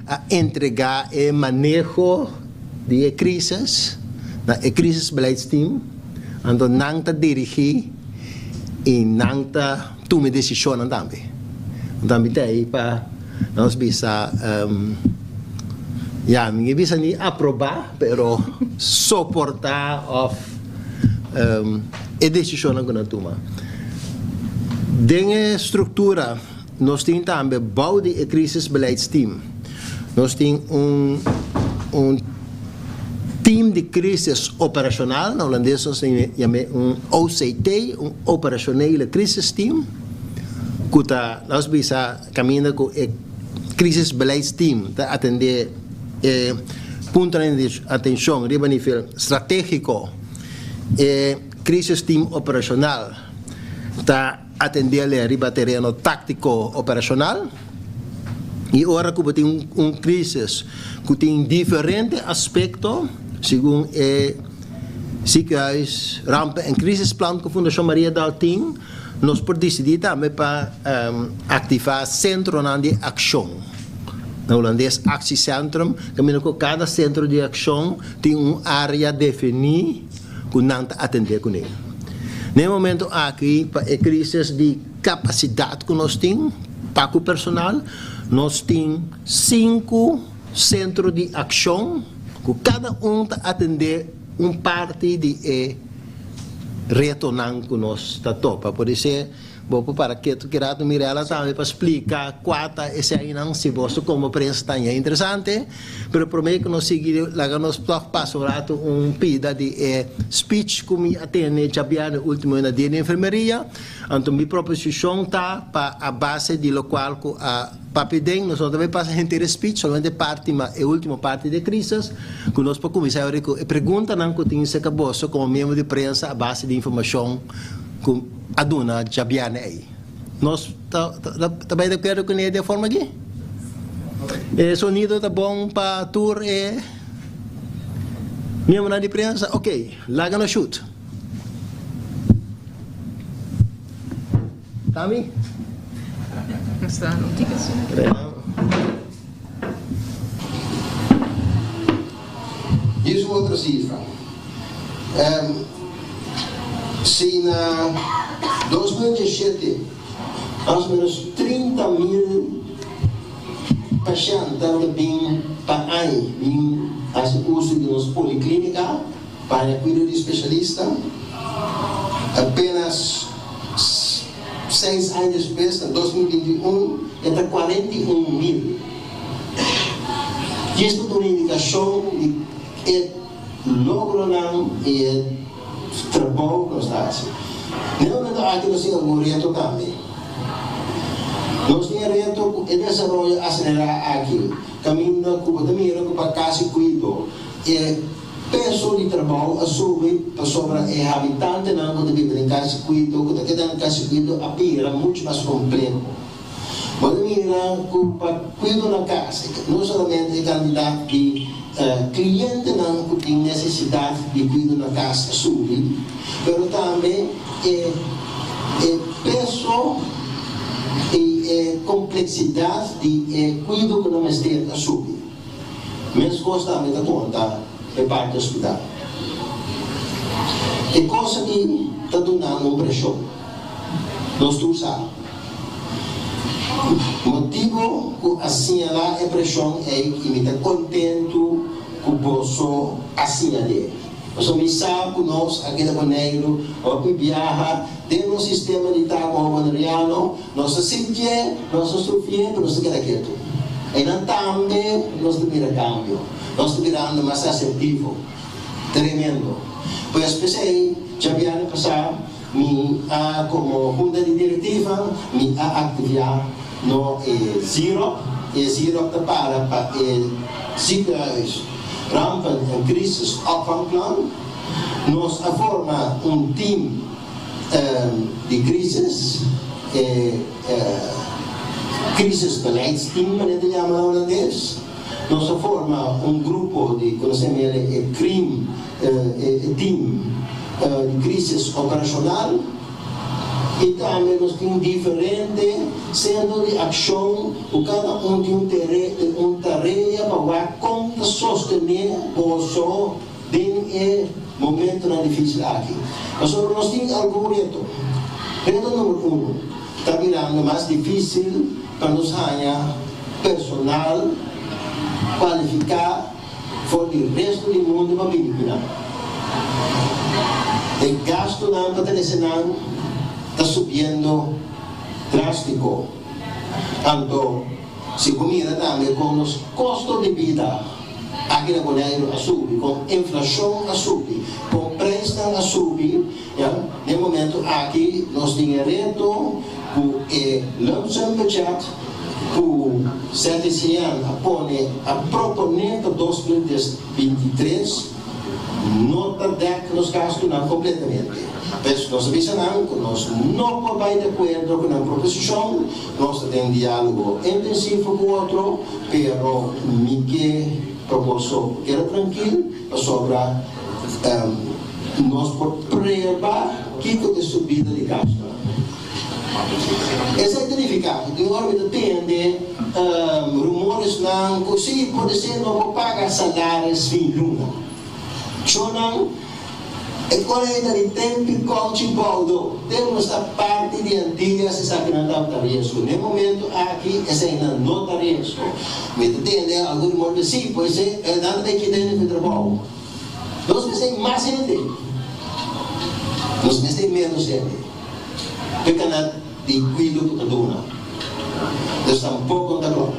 a entregá e maneho di e krísis na e crisisbeleidsteam, anto nan ta dirigí i nan ta tuma e desishonnan tambe. Anto ami ta ei pa nos bisa, ya, mi ke bisa ni aprobá, pero soportá òf e desishonnan ku nan tuma. Den e struktura nos tin tambe bou di e crisisbeleidsteam nos tin un un team di crisis operashonal, na hulandes nos ta yam'é un OCT, un operationele crisisteam, ku ta nos bisa kaminda ku e crisisbeleidsteam ta atendé e puntonan di atenshon riba nivel stratégiko. E crisisteam operashonal ta atendele riba tereno táktiko operashonal i ora ku bo tin un krisis ku tin diferente aspekto segun e Ziekenhuis Rampen en Crisisplan ku Fundashon Mariadal tin, nos por disidí tambe pa aktivá sentronan di akshon, na hulandes actiecentrum, kaminda ku kada sentro di akshon tin un área definí ku nan ta atendé kuné. Na e momento aki pa e krisis di kapasidat ku nos tin pa ku personal, nos tin sinku sentro di akshon ku kada un ta atendé un parti di e retonan ku nos ta topa. Podisé Bo por para ketu ki rato Mirella tambe pa splika kua ta eseinan si boso komo prensa ta haña interesante. Pero prome ku nos sigui laga nos tòg pasa un rato un pida di e speech ku mi a tene djabièrnè ultimo na dia di enfermeria. Anto mi proposishon ta pa a base di lokual ku a papia den nos no ta bai pasa henter e speech solamente parti ma e ultimo parti di e crisis ku nos por kuminsá awor ku e preguntanan ku tin serka boso komo miembro di prensa a base di informashon ku a duna djabièrnè ei. Nos ta ta bai di akuerdo kuné di e forma aki? E sonido ta bon pa tur e miembronan di prensa? Ok, laga nos shoot. Tami? Dies un otro sifra. Si na 2017 mas o menos 30.000 pashènt tabata bin pa aña bin hasi uso di nos poliklinika pa haña kuido di spesialista, apenas seis aña despues, na 2021, e ta 41.000. Djis ta duna indikashon di e logronan i e trabou ku nos ta hasi. Na e momento aki nos tin algun reto tambe. Nos tin e reto ku e desaroyo aselerá aki, kaminda ku bo ta mira ku pa kasi kuido e peso di trabou a subi pasobra e habitantenan ku ta biba den kasi kuido, ku ta keda den kasi kuido a bira muchu mas kompleho. Bo ta mira ku pa kuido na kas, no solamente e kantidat di klientenan ku tin nesesidat di kuido na kas a subi, pero tambe e e peso i e kompleksidat di e kuido ku nan mester a subi. Meskos tambe ta konta e parti hospital. E kos aki ta dunando un preshon. Nos tur sa. Motibu ku a siñalá e preshon ei i mi ta kontentu ku boso a siñal'é. Pasobra mi sa ku nos a keda Boneiru hopi biaha den nos sistema di tabaho boneriano, nos ta sintié, nos ta sufrié, pero nos ta keda ketu. Einan tambe nos ta mira kambio, nos ta birando mas asertivo. Tremendo. Pues p'esei djabièrnè pasá Mi a komo hunta di direktiva mi a aktivia no e ZIROP. E ZIROP ta para pa e Ziekenhuis Rampen en Crisis Opvangplan. Nos a forma un team di crisis, e crisisbeleidsteam manera ta yama na hulandes. Nos a forma un grupo di ku nos a yama e krim, e team di krisis operashonal i tambe nos tin diferente sentro di akshon ku kada un tin un tarea. sostené boso den e momentonan difísil aki. Pasobra nos tin algun reto. Reto number uno, ta birando mas difísil pa nos haña personal kualifiká for di resto di mundu pa bini ku nan. E gastunan pa trese nan ta subiendo drástiko. Anto, si bo mira tambe kon nos kosto di bida aki na Boneiru a subi, kon inflashon a subi, kon preisnan a subi, ya, den momentu aki nos tin e reto ku e lump sum budget ku ZCN a pone, a proponé pa 2023, no ta dèk nos gastunan kompletamente. Pues nos a bisa nan ku nos no por bai di akuerdo ku nan proposishon, nos ta den diálogo intensivo ku otro, pero mi ke pa boso keda trankil pasobra nos por prueba kiko ta e subida di gastunan. Esei ta nifiká ku tin ora mi ta tende rumoresnan ku si podisé no por paga salaris fin luna. Shownan, e kolega di tempi Kouchi Boudo, den nos ta parti di Antillas esakinan tabata riesgo. Na e momento aki eseinan no ta riesgo. Mi ta tende algun rumor ku si podisé nan ta bay kita hende ku trabou. Nos mester mas hende. Nos mester ménos hende. P'e kanal di kuido ku ta duna. Dus tampoko no ta klòp.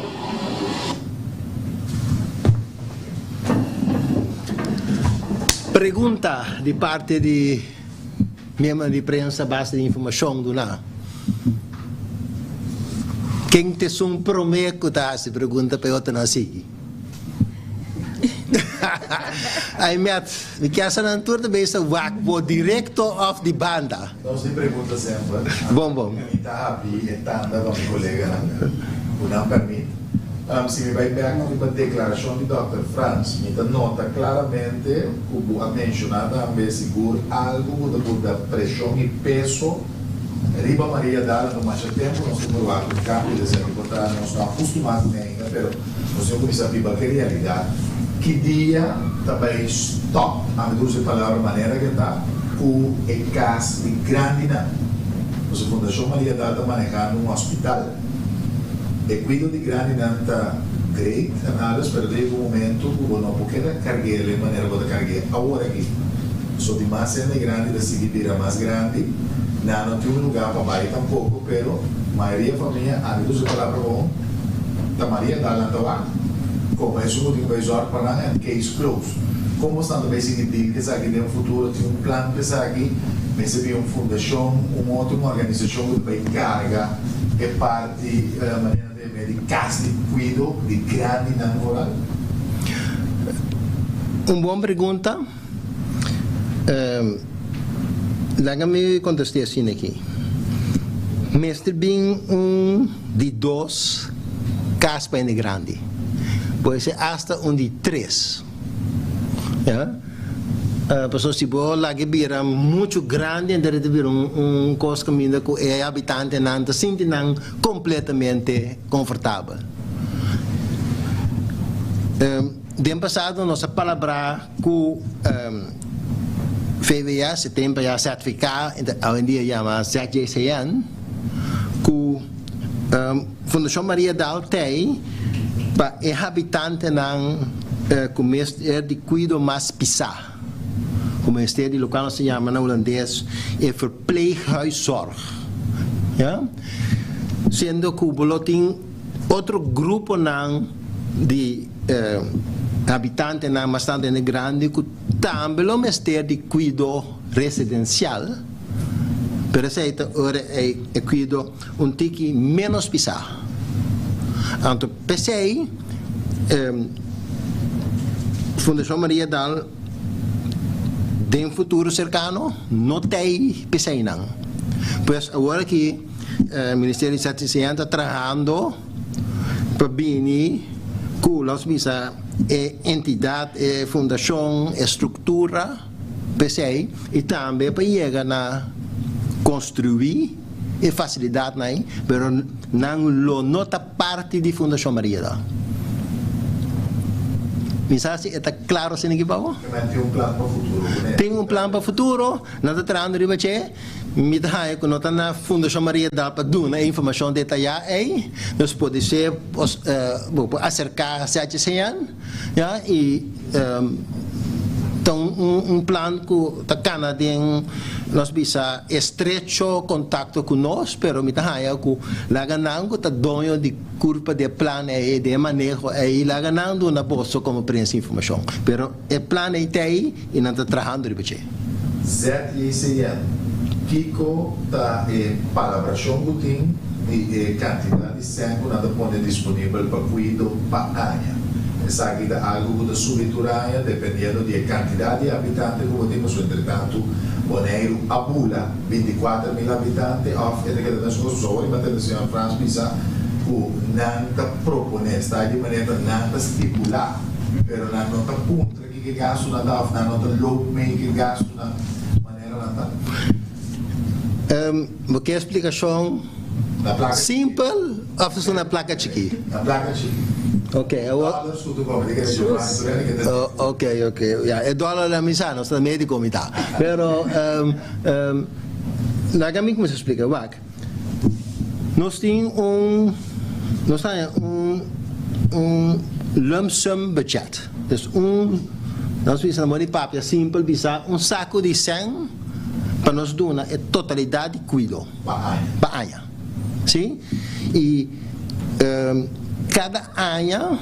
Pregunta di parti di miembronan di prensa base di informashon duná. Ken ta esun promé ku ta hasi pregunta pa e otronan sigui? Ai met, mi kier sa nan tur ta bisa wak bo directo of di banda. Nos di pregunta semper. Bon bon. Mi ta habri e tanda pa mi coleganan cu nan permit. Si mi bay bek riba declaracion di Dòkter Frans, mi ta nota claramente cu bo a menciona tambe sigur algo cu ta purda presion y peso riba Maria Dal. Anto masha tempo nos ta proba cu cambio di esaki por ta nos no a custuma cu ainda pero Nos tin cuminsa biba cu e realidad. Ki dia ta bay stop, ami ta usa e palabra manera ke ta, cu e cas di grandinan? Pasobra Fundacion Maria Dal ta manehando un hospital. E cuido di grandinan ta great en alles, pero ta yega un momento cu bo no por keda cargu'el e manera bo ta cargu'e awor aki. So di mas hende grandi ta sigui bira mas grandi, nan no tin un lugar pa bay tampoco, pero mayoria famia, ami ta usa e palabra bon, Ta Maria Dal nan ta wak como esun cu tin cu bay zorg pa nan and case closed. Con bos nan ta bay sigui deal cu esaki den futuro? Tin un plan pa esaki? Mester bin un fundacion, un otro un organisacion cu ta bay carga e parti manera nan ta yama di cas di cuido di grandinan vooral? Un bon pregunta. Laga mi contest'é asina aki. Mester bin un di dos cas pa hende grandi. Puede ser hasta un di tres. Ya. Pasobra si bo laga e bira mucho grandi enter e ta bira un cos caminda cu e habitantenan ta sinti nan completamente confortabel. Den pasado nos a palabrá ku VWS, e tempu ya ZVK, awendia yama ZJCN, ku Fundashon Maria Daal tei pa e habitantenan ku mester di kuido mas pisá, ku mester di lokual nos ta yama na hulandes e verpleeghuiszorg, ya. Siendo ku bo lo tin otro gruponan di habitantenan bastante hende grandi ku tambe lo mester di kuido residensial, pero esei ta ora e kuido un tiki ménos pisá. Anto p'esei Fundashon Maria Dal den futuro serkano no t'ei p'eseinan. Pues awor aki Ministerio di Enseñansa ta trahando pa bini ku los bisa e entidat, e fundashon, e struktura p'esei i tambe pa yega na konstruí e fasilidatnan ei, pero nan lo no ta parti di Fundashon Maria Dal. Mi sa si e ta claro asina aki pa bo. Men tin un plan pa futuro ku ne. Tin un plan pa futuro, nan ta trahando riba dje. Mi ta haña ku no ta na Fundashon Maria Dal pa duna e informashon detayá ei. Nos podisé bo por aserká ZJCN, ya, i ta un plan ku ta kana den nos bisa estrecho kontakto ku nos, pero mi ta haña ku laga nan ku ta doño di kurpa di e plan ei, di e maneho ei, laga nan duna boso komo prensa informashon. Pero e plan ei ta ei i nan ta trahando riba dje. ZJCN, Kiko ta e palabrashon ku tin di e kantidat di sèn ku nan ta pone disponibel pa kuido pa aña? Esaki ta algu ku ta subi tur aña dependiendo di e kantidat di habitante ku bo tin, pasobra entretantu Boneiru a bula 24.000 habitante òf e ta keda meskos. Pasobra awor mi a tende señor Frans bisa ku nan ta proponé, esta di manera nan ta stipulá, pero nan no ta puntra. Kiko e gastunan ta of nan no ta loop mee ku e gastunan manera nan ta? Bo ke splikashon simpel of esun na plaka chikí? Na plaka chikí. Ok, awor. Dòlars ku tu kòmbe, di kere Giovanni tur hende ke ta. Ok, ok, ya e dòlar la mi sa, nos ta médiko mi ta. Pero laga mi kuminsá splika, wak. Nos tin un, nos ta haña un un lump sum budget. Dus un, nos bisa na modo di papia simpel bisa un saku di sèn pa nos duna e totalidat di kuido pa aña. Si? I kada aña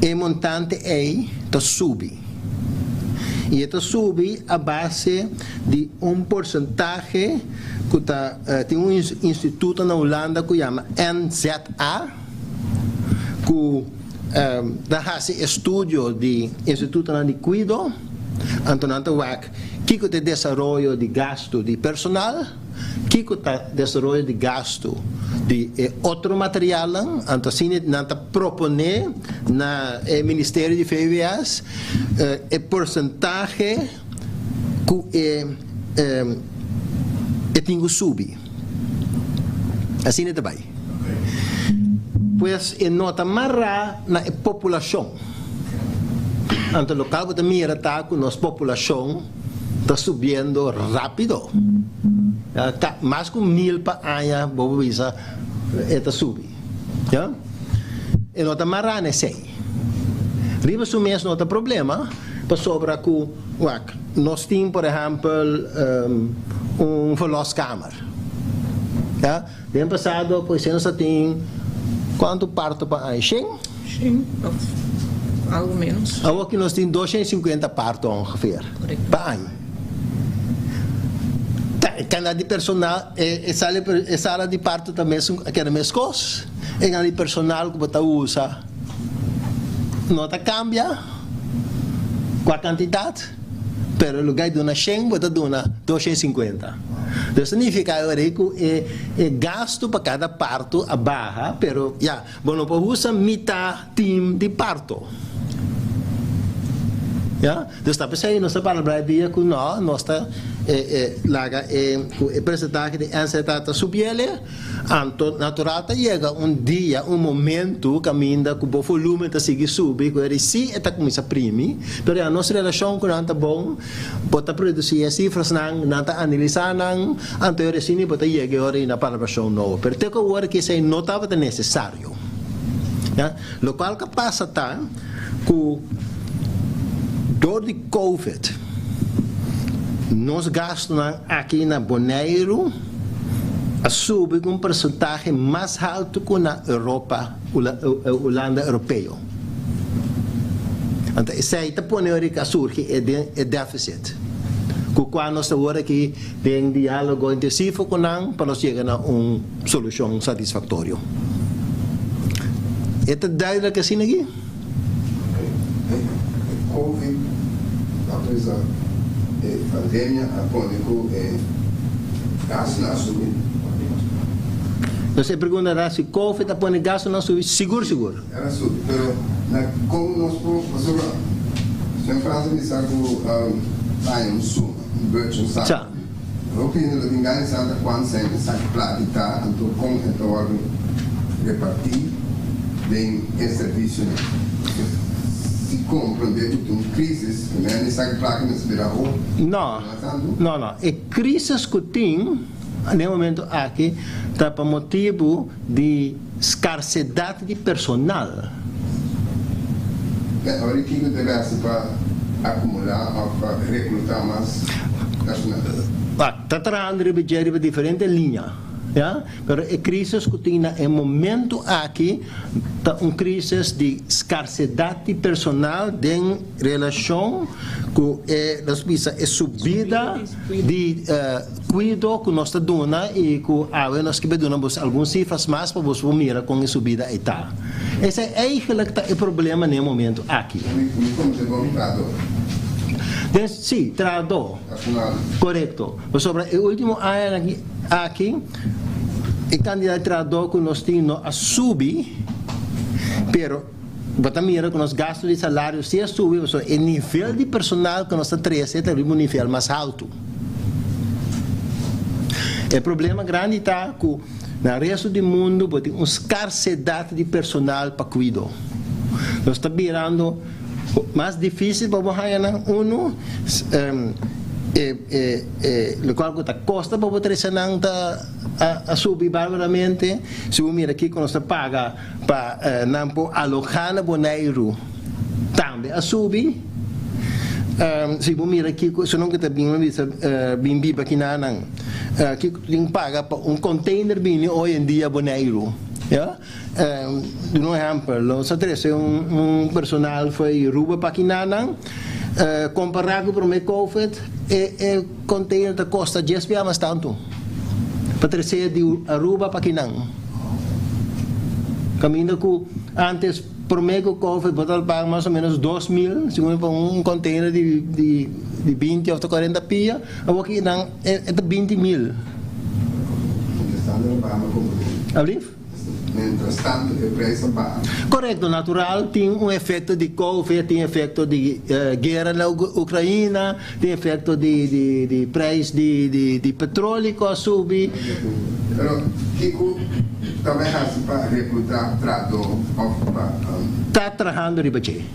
e montante ei ta subi. I e ta subi a base di un porsentahe ku ta tin un instituto na Hulanda ku yama NZA ku ta hasi estudio di institutonan di kuido, anto nan ta wak kiko ta e desaroyo di gastu di personal, kiko ta desaroyo di gastu di e otro materialnan, anto asina nan ta proponé na e ministerio di VWS e porsentahe ku e e tin ku subi. Asina ta bai. Pues e no ta mará na e populashon. Anto lokal bo ta mira ta ku nos populashon ta subiendo rápido. Mas ku mil pa aña bo por bisa e ta subi. Ya. E no ta mará na esei. Riba su mes no ta problema pasobra ku wak nos tin por ehèmpel un verloskamer. Ya. Den pasado pues nos a tin kuantu parto pa aña? Shen? Shen of algo menos. Awoki nos tin 250 parto ongeveer pa aña. Ta e kantidad di personal e sala e sala di parto ta mesun a keda meskos. E kantidad di personal ku bo ta usa no ta kambia kua kantidat. Pero lugar di duna shen bo ta duna 250. Entonces significa ora ei cu e e gasto pa cada parto a baha, pero ya, bo no por usa mita team di parto. Ya, dus ta p'esei nos ta palabra e dia cu no, nos ta e e laga e cu e presentahe di NZA ta subiele. Anto natural ta yega un dia, un momento caminda cu bo volumen ta sigui subi cu eri si e ta cuminsa primi, pero ya nos relacion cu nan ta bon, bo ta produci e cifrasnan, nan ta analisa nan, anto eri asina bo ta yega e ora di na palabracion nobo. Pero te cu awor aki esey no tabata necesario. Ya, locual ca pasa ta cu door di covid nos gastonan aki na Boneiru a subi cu un porcentahe mas halto cu na Europa, Hulanda Europeo. Anto esey ta pone ora cu a surgi e deficit cu cua nos ta awor aki den dialogo intensivo cu nan pa nos yega na un solucion satisfactorio. E ta duidelijk asina aki? E covid, laat bisa, e pandemia a pone ku e gastunan a subi? Dus e pregunta ta si covid a pone gastunan subi? Sigur sigur. El a subi, pero na kon nos por, pasobra señor Frans a bisa ku ta haña un suma, un budget, un saku di. Hopi hende lo tin gana di sa ta kuantu sèn e saki plati ta, anto kon e ta wòrdu repartí den e servisionan. Pasobra si. komprondé ku tin un krísis, ku men esaki plaka mester bira hopi. No, no, no. E krísis ku tin na e momento aki ta pa motibu di skarsedat di personal. E ora kiko debe hasi pa akumulá òf pa reklutá mas personal? Ta trahando riba dje riba diferente liña, ya. Pero e crisis cu tin na e momento aki ta un crisis di scarsedad di personal den relacion cu e, nos bisa, e subida di cuido cu nos ta duna y cu awe nos kibe duna boso algun cifras mas pa boso por mira con e subida ey ta. Esey eigenlijk ta e problema na e momento aki. Mi conoce bon trahador. Den, si, trahador. Personal. Corecto. Pasobra e ultimo añanan aki e cantidad di trahador cu nos tin no a subi, pero bo ta mira cu nos gasto di salario si a subi pasobra e nivel di personal cu nos ta trece ta riba un nivel mas halto. E problema grandi ta cu na resto di mundo bo tin un scarsedad di personal pa cuido. Nos ta birando Mas difícil pa bo haña nan unu, e lokual ku ta kosta pa bo trese nan ta a subi barbaramente. Si bo mira kiko nos ta paga pa nan por alohá na Boneiru tambe a subi. Si bo mira kiko esunnan ku ta bin bisa bin biba kinanan kiko tin paga pa un container bini hoy en dia Boneiru. Duna un ehèmpel, nos a trese un personal for Aruba pa kinanan, kompará ku promé Covid, e container ta kosta dies bia mas tantu pa trese di Aruba pa kinan. Kaminda ku ántes promé ku Covid bo ta paga mas o ménos 2000, segun pa un container di 20 òf ta 40 pia, awor kinan e ta 20.000. Alblief? Mientras tanto e prijs a baha. Korekto, natural tin un efekto di covid, tin efekto di guera na Ukraina, tin efekto di di prijs di di petroleo ku a subi. Pero kiko ta bai hasi pa rekruta trahadó òf pa. Ta trahando riba dje,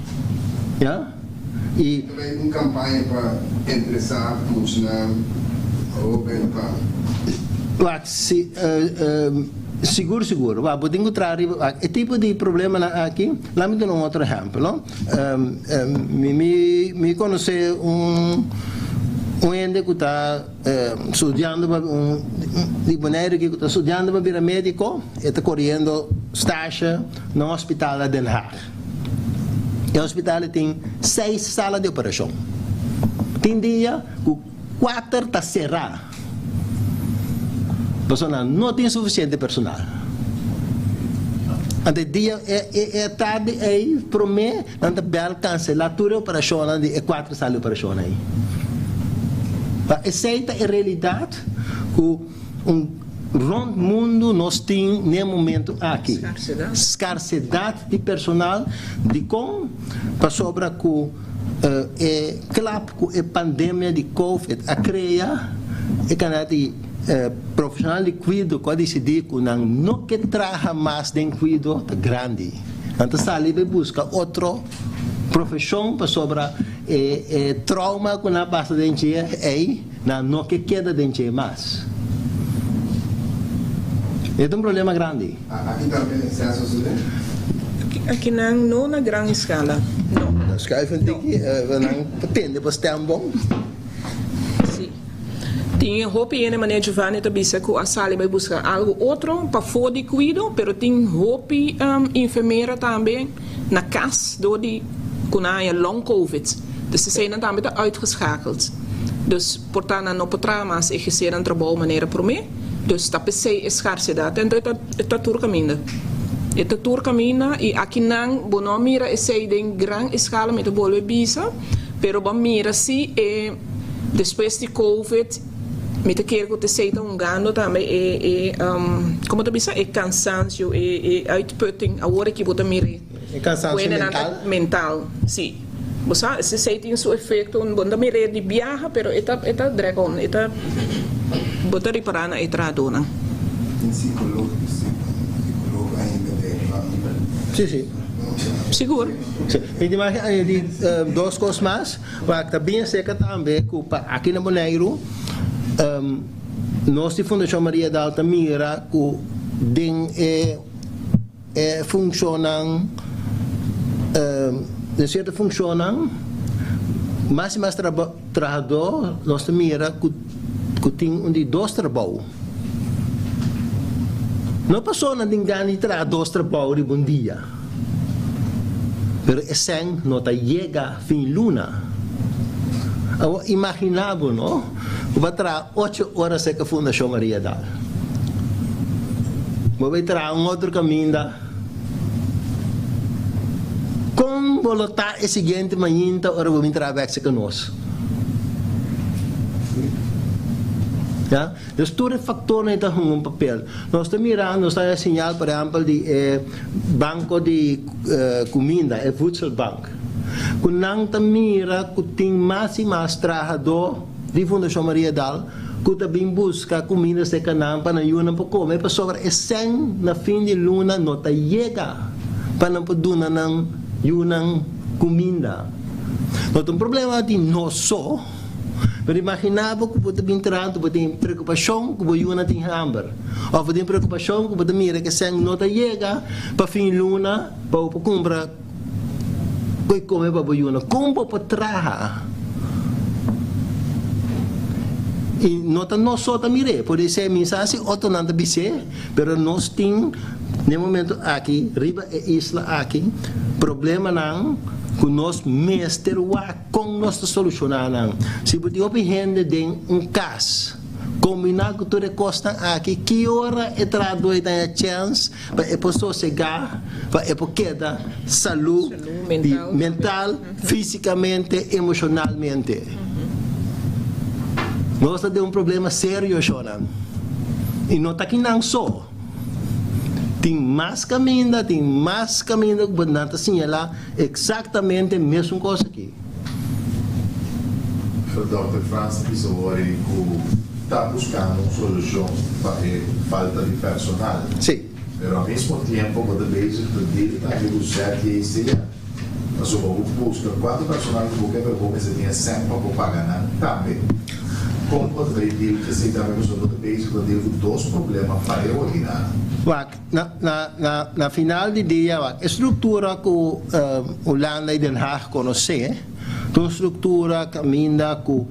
ya. I. Ta bai un kampaña pa interesá muchanan hóben pa. Wak, si, sigur sigur. Wak, bo tin ku traha riba, wak, e tipo di problemanan aki, laat mi duna un otro ehèmpel, no. Mi, mi, mi konosé un, un hende ku ta studiando pa, un di Boneiru aki ku ta studiando pa bira médiko, e ta koriendo stasje na un hospital na Den Haag. E hospital tin seis sala di operashon. Tin dia ku kuater ta será pasobra nan no tin sufisiente personal. Anto e dia e tardi ei promé nan ta bèl kanselá tur e operashonnan di e kuater sala di operashon ei. Pa esei ta e realidat ku un rònt mundu nos tin n'e momentu aki. Skarsedat di personal. Dikon? Pasobra ku e klap ku e pandemia di covid a krea, e kantidat di profeshonal di kuido ku a disidí ku nan no ke traha mas den kuido ta grandi. Nan ta sali bai buska otro profeshon pasobra e trauma ku nan a pasa den dje ei nan no ke keda den dje mas. E ta un problema grandi. Aki tambe esei a sosodé? Akinan no na gran eskala, no. Dan schuif een tiki, nan ta tende bo stem bon. Si. Tin e hopi hende, manera Giovanni ta bisa, ku a sali bai buska algu otro pafó di kuido, pero tin hopi enfermera tambe na kas dor di ku nan haña long covid. Dus eseinan tambe ta uitgeschakeld. Dus por ta nan no por traha mas, ehersé nan trabou manera promé. Dus ta p'esei e skarsedat. Enton e ta e ta tur kaminda. E ta tur kaminda i akinan bo no a mira esei den gran eskala, mi ta bolbe bisa, pero bo a mira si e despues di covid mi ta kere ku t'esei ta hungando tambe e e komo ta bisa e kansansio, e e uitputting awor aki bo ta mir'é. E kansansio mental? Mental, si. Bo sa, esei tin su efekto, bo no ta mir'é di biaha, pero e ta e ta drag on, e ta, bo ta ripará na e trahadónan. Tin psikolog, psikolog ainda den Si, si. Sigur. Sí. Mi tin mag añadí dos kos mas. Wak ta bien seka tambe ku pa aki na Boneiru nos di Fundashon Maria Daal ta mira ku den e e funshonnan den sierto funshonnan mas i mas trahadó nos ta mira ku ku tin un di dos trabou. No pasobra nan tin gana di traha dos trabou riba un dia, pero e sèn no ta yega fin luna. Awor imaginá bo no, ku bo a traha ocho ora serka Fundashon Maria Dal. Bo bai traha un otro kaminda. Kon bo lo ta e siguiente mainta ora bo bin traha bèk serka nos? Ya? Dus tur e faktornan ei ta hunga un papel. Nos ta mira, nos ta haña señal por ehèmpel di e banko di kuminda, e voedselbank, ku nan ta mira ku tin mas i mas trahadó di Fundashon Maria Dal ku ta bin buska kuminda serka nan pa nan yunan por kome pasobra e sèn na fin di luna no ta yega pa nan por duna nan yunan kuminda. No ta un problema di nos so, pero imaginá bo ku bo ta bin traha anto bo tin preokupashon ku bo yunan tin hamber òf bo tin preokupashon ku bo ta mira ku e sèn no ta yega pa fin luna pa bo por kumpra koi kome pa bo yunan. Kon bo por traha? I no ta nos so ta mir'é, por esei mi sa si otronan ta bis'é, pero nos tin n'e momento aki riba e isla aki problemanan ku nos mester wak kon nos ta solushoná nan. Si bo tin hopi hende den un kas, kombiná ku tur e kosnan aki, ki ora e trahadó ei ta haña chèns pa e por sosegá, pa e por keda salú di mental, físikamente, emoshonalmente? Nos ta den un problema serio, shònan. I no ta kinan so. Tin mas kaminda, tin mas kaminda ku bo nan ta siñalá eksaktamente mesun kos aki. Pero Dòkter Frans ta bisa wòrdi ku ta buskando un solushon pa e falta di personal. Sí. Pero a mismo tiempo bo ta bezig ta deal tambe ku ZJCN. Pasobra bo buska kuantu personal ku bo ke pero bo mester tin e sèn pa bo paga nan tambe. Kon bo ta bay deal ku esei tambe pasobra bo ta bezig ta deal ku dos problema pareu aki nan. Wak, na na na na final di dia wak e struktura ku Hulanda i Den Haag konosé ta un struktura kaminda ku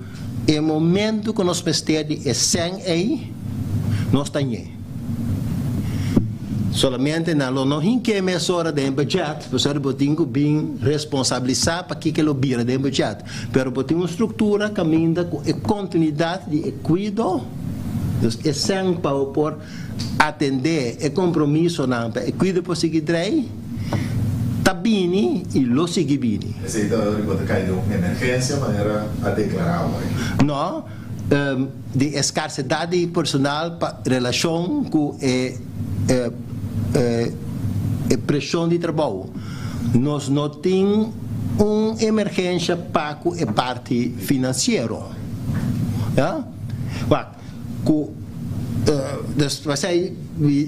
e momentu ku nos mester di e sèn ei nos ta ñe. Solamente nan lo no hink'é mesora den budget, pasobra bo tin ku bin responsabilisá pa kiko lo bira den budget. Pero bo tin un struktura kaminda ku e kontinuidat di e kuido, dus e sèn pa bo por atendé e kompromisonan pa e kuido por sigui drei, ta bini i lo sigui bini. Esei ta ora ku bo ta kai den un emergensia manera a deklará awor aki? No. Di e skarsedat di personal pa relashon ku e e preshon di trabou. Nos no tin un emergensha pa ku e parti finansiero. Ya? Wak, ku dus pasei mi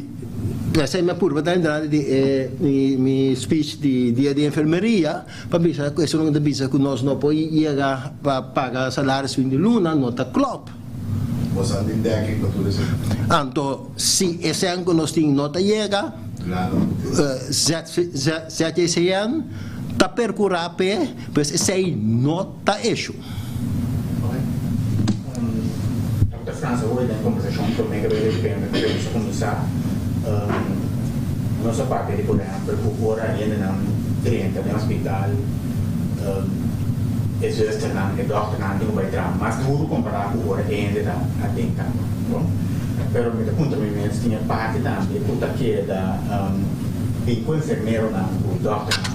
pasei mi a purba ta entrando di e mi mi speech di dia di enfermeria. Pa bisa ku esun ta bisa ku nos no por yega pa paga salaris fin di luna no ta klòp. Nos a tin dèking pa tur esei. Anto si e sèn ku nos tin no ta yega, ZJCN ta perkurá p'e, pues esei no ta eshu. Dòkter Frans a hoy den kombersashon promé ku e revista kuminsá. Nos a papia di por ehèmpel ku ora hendenan drenta den hospital e zusternan, e dòkternan tin ku bai traha mas duru kompará ku ora e hende ta aden kaba. Bon, pero mi ta puntra mi mes tin e parti tambe ku ta keda bin ku enfermeronan ku dòkternan.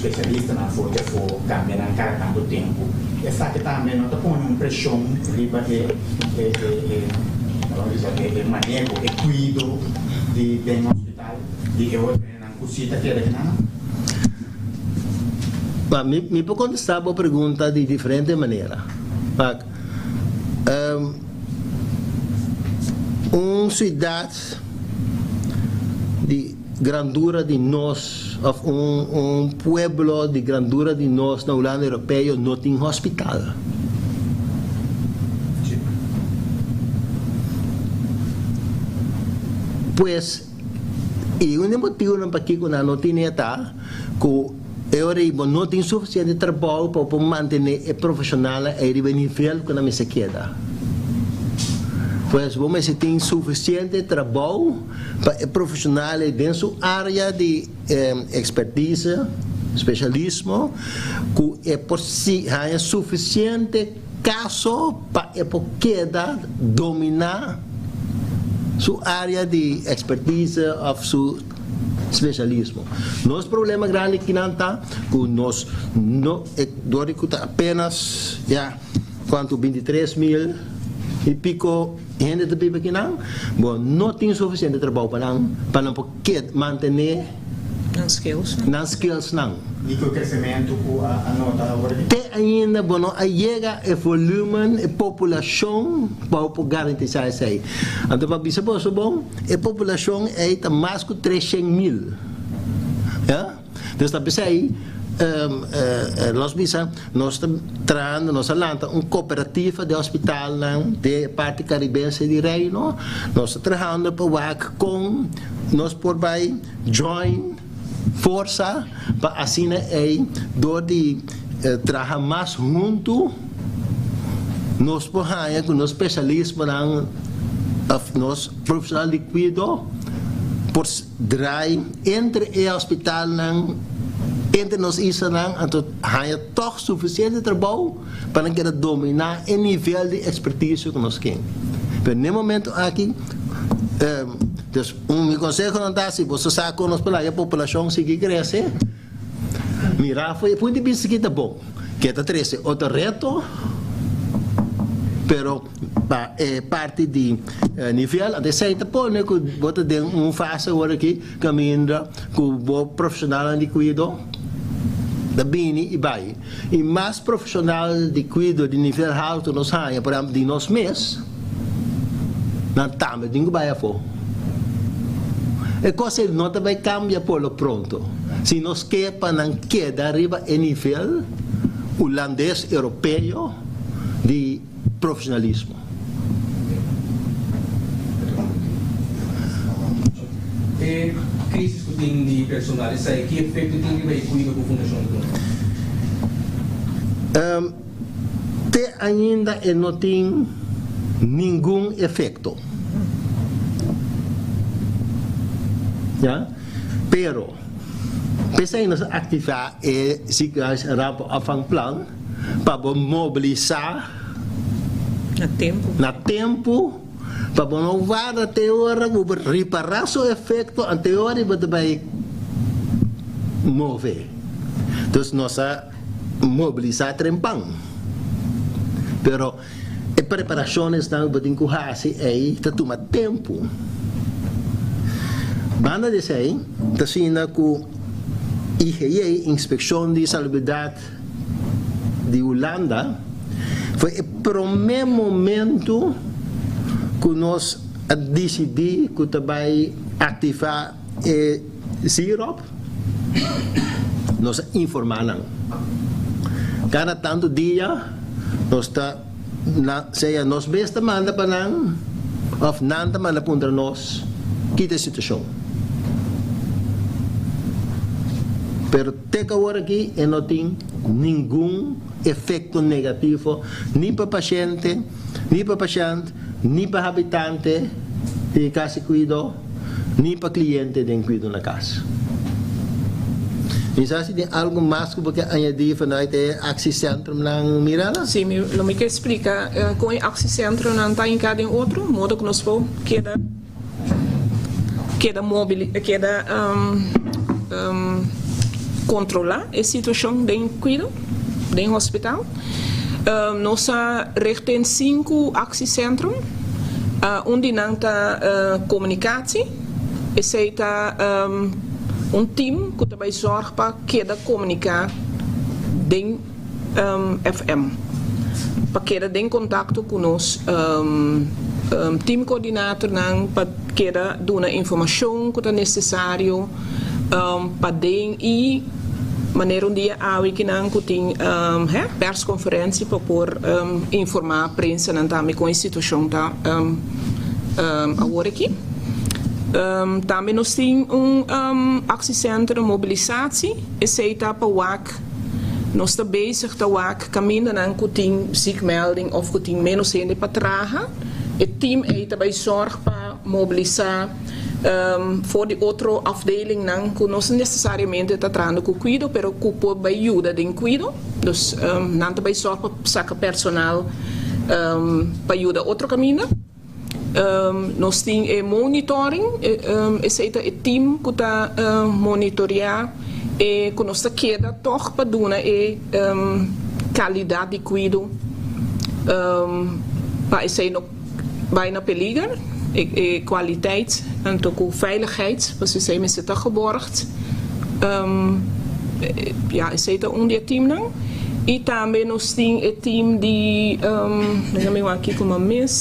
Spesialistanan for di afó kambia nan kada tantu tempu. Esaki tambe no ta pone un preshon riba e e e maneho, e kuido di den hospital di e otro hendenan ku si ta keda kinan? Ba, mi mi por kontestá bo pregunta di diferente manera. Wak, un siudat di grandura di nos. òf un un pueblo di grandura di nos na Hulanda Europeo no tin hospital. Pues, i un di motibunan pakiko nan no tine ta ku e ora ei bo no tin sufisiente trabou pa bo por mantené e profeshonalnan ei riba e nivel ku nan mester keda. Pues bo mester tin sufisiente trabou pa e profeshonal ei den su área di ekspertise, spesialismo, ku e por si haña sufisiente kaso pa e por keda dominá su área di ekspertise òf su spesialismo. Nos problema grandi kinan ta ku nos no e dor di ku ta apenas ya kuantu bintitres mil i piko hende ta biba kinan, bo no tin sufisiente trabou pa nan pa nan por keda mantené Nan skills. Nan skills nan. Di ku e kresementu ku a nota awor aki? Te ainda bo no a yega e volumen, e populashon pa bo por garantisá esei. Anto pa bisa boso bon, e populashon ei ta mas ku 300,000. Ya? Dus ta p'esei nos bisa nos ta trahando, nos a lanta un kooperativa di hospitalnan den e parti karibense di Reino. Nos ta trahando pa wak kon nos por bai join forsa pa asina ei dor di traha mas huntu nos por haña ku nos spesialismonan òf nos profeshonal di kuido por draai entre e hospitalnan entre nos islanan anto haña tòg sufisiente trabou pa nan keda dominá e nivel di ekspertisio ku nos ken. Pero n'e momento aki dus un mi konsehonan ta si boso sa kon nos por laga e populashon sigui krese mira for e punto di bista ki ta bon ke ta trese otro reto pero pa e parti di nivel anto esei ta pone ku bo ta den un fase awor aki kaminda ku bo profeshonalnan di kuido ta bini i bai i mas profeshonal di kuido di nivel haltu nos haña por ehèmpel di nos mes nan tambe tin ku bai afó e kos ei no ta bai kambia por lo pronto si nos ke pa nan keda riba e nivel hulandes europeo di profesionalismo. E crisis cu tin di personal esai ki efecto tin riba e cuido cu Fundacion ta duna? Te ainda e no tin ningun efecto. Ya, pero p'esei nos a activa e ziekenhuis rampenopvangplan. pa bo mobilisá Na tempu. na tempu pa bo no warda te ora ku bo ripará su efekto ante ora bo ta bai move. Dus nos a mobilisá trempan. Pero e preparashonnan ku bo tin ku hasi ei ta tuma tempu. Banda di esei ta asina ku IGJ, Inspekshon di Salubridat, di Hulanda foi e prome momento ku nos a disidí ku ta bai aktivá e ZIROP, nos a informá nan. Kada tantu dia nos ta na sea nos mes ta manda pa nan òf nan ta manda puntra nos ki ta e situashon. Pero te ku awor aki e no tin ningun efekto negativo ni pa pashente, ni pa pashènt, ni pa habitante di e kas di kuido, ni pa kliente den kuido na kas. Mi sa si tin algu mas ku bo ke añadí vanuit e aksiesentrumnan, Mirella? Sí, mi lo mi ke splika kon e aksiesentrumnan ta hinká den otro, modo ku nos por keda keda mobili keda kontrolá e situashon den kuido, den hospital. Nos a richt den sinku aksiesentrum, un di nan ta komunikatie, esei ta Un team ku ta bai zòrg pa keda komuniká den FM, pa keda den kontakto ku nos team koordinatornan pa keda duna informashon ku ta nesesario. Paden i manera un dia awe kinan ku tin he persconferentie pa por informá prensanan tambe kon e situashon ta awor aki. Tambe nos tin un actiecentrum mobilisatie, esei ta pa wak nos ta bezig ta wak kamindanan ku tin ziekmelding òf ku tin ménos hende pa traha, e team ei ta bai sòrg pa mobilisá. For di otro afdelingnan ku no nesesariamente ta trahando ku kuido pero ku por bai yuda den kuido. Dus nan ta bai sòrg pa saka personal pa yuda otro kaminda. Nos tin e monitoring, esei ta e team ku ta monitoreá e ku nos ta keda tòg pa duna e kalidat di kuido pa esei no bai na peliger e kwaliteit anto ku veiligheid pasobra esei mester ta geborgd. Ya esei ta un di e teamnan i tambe nos tin e team di laga mi wak kiko mi a mis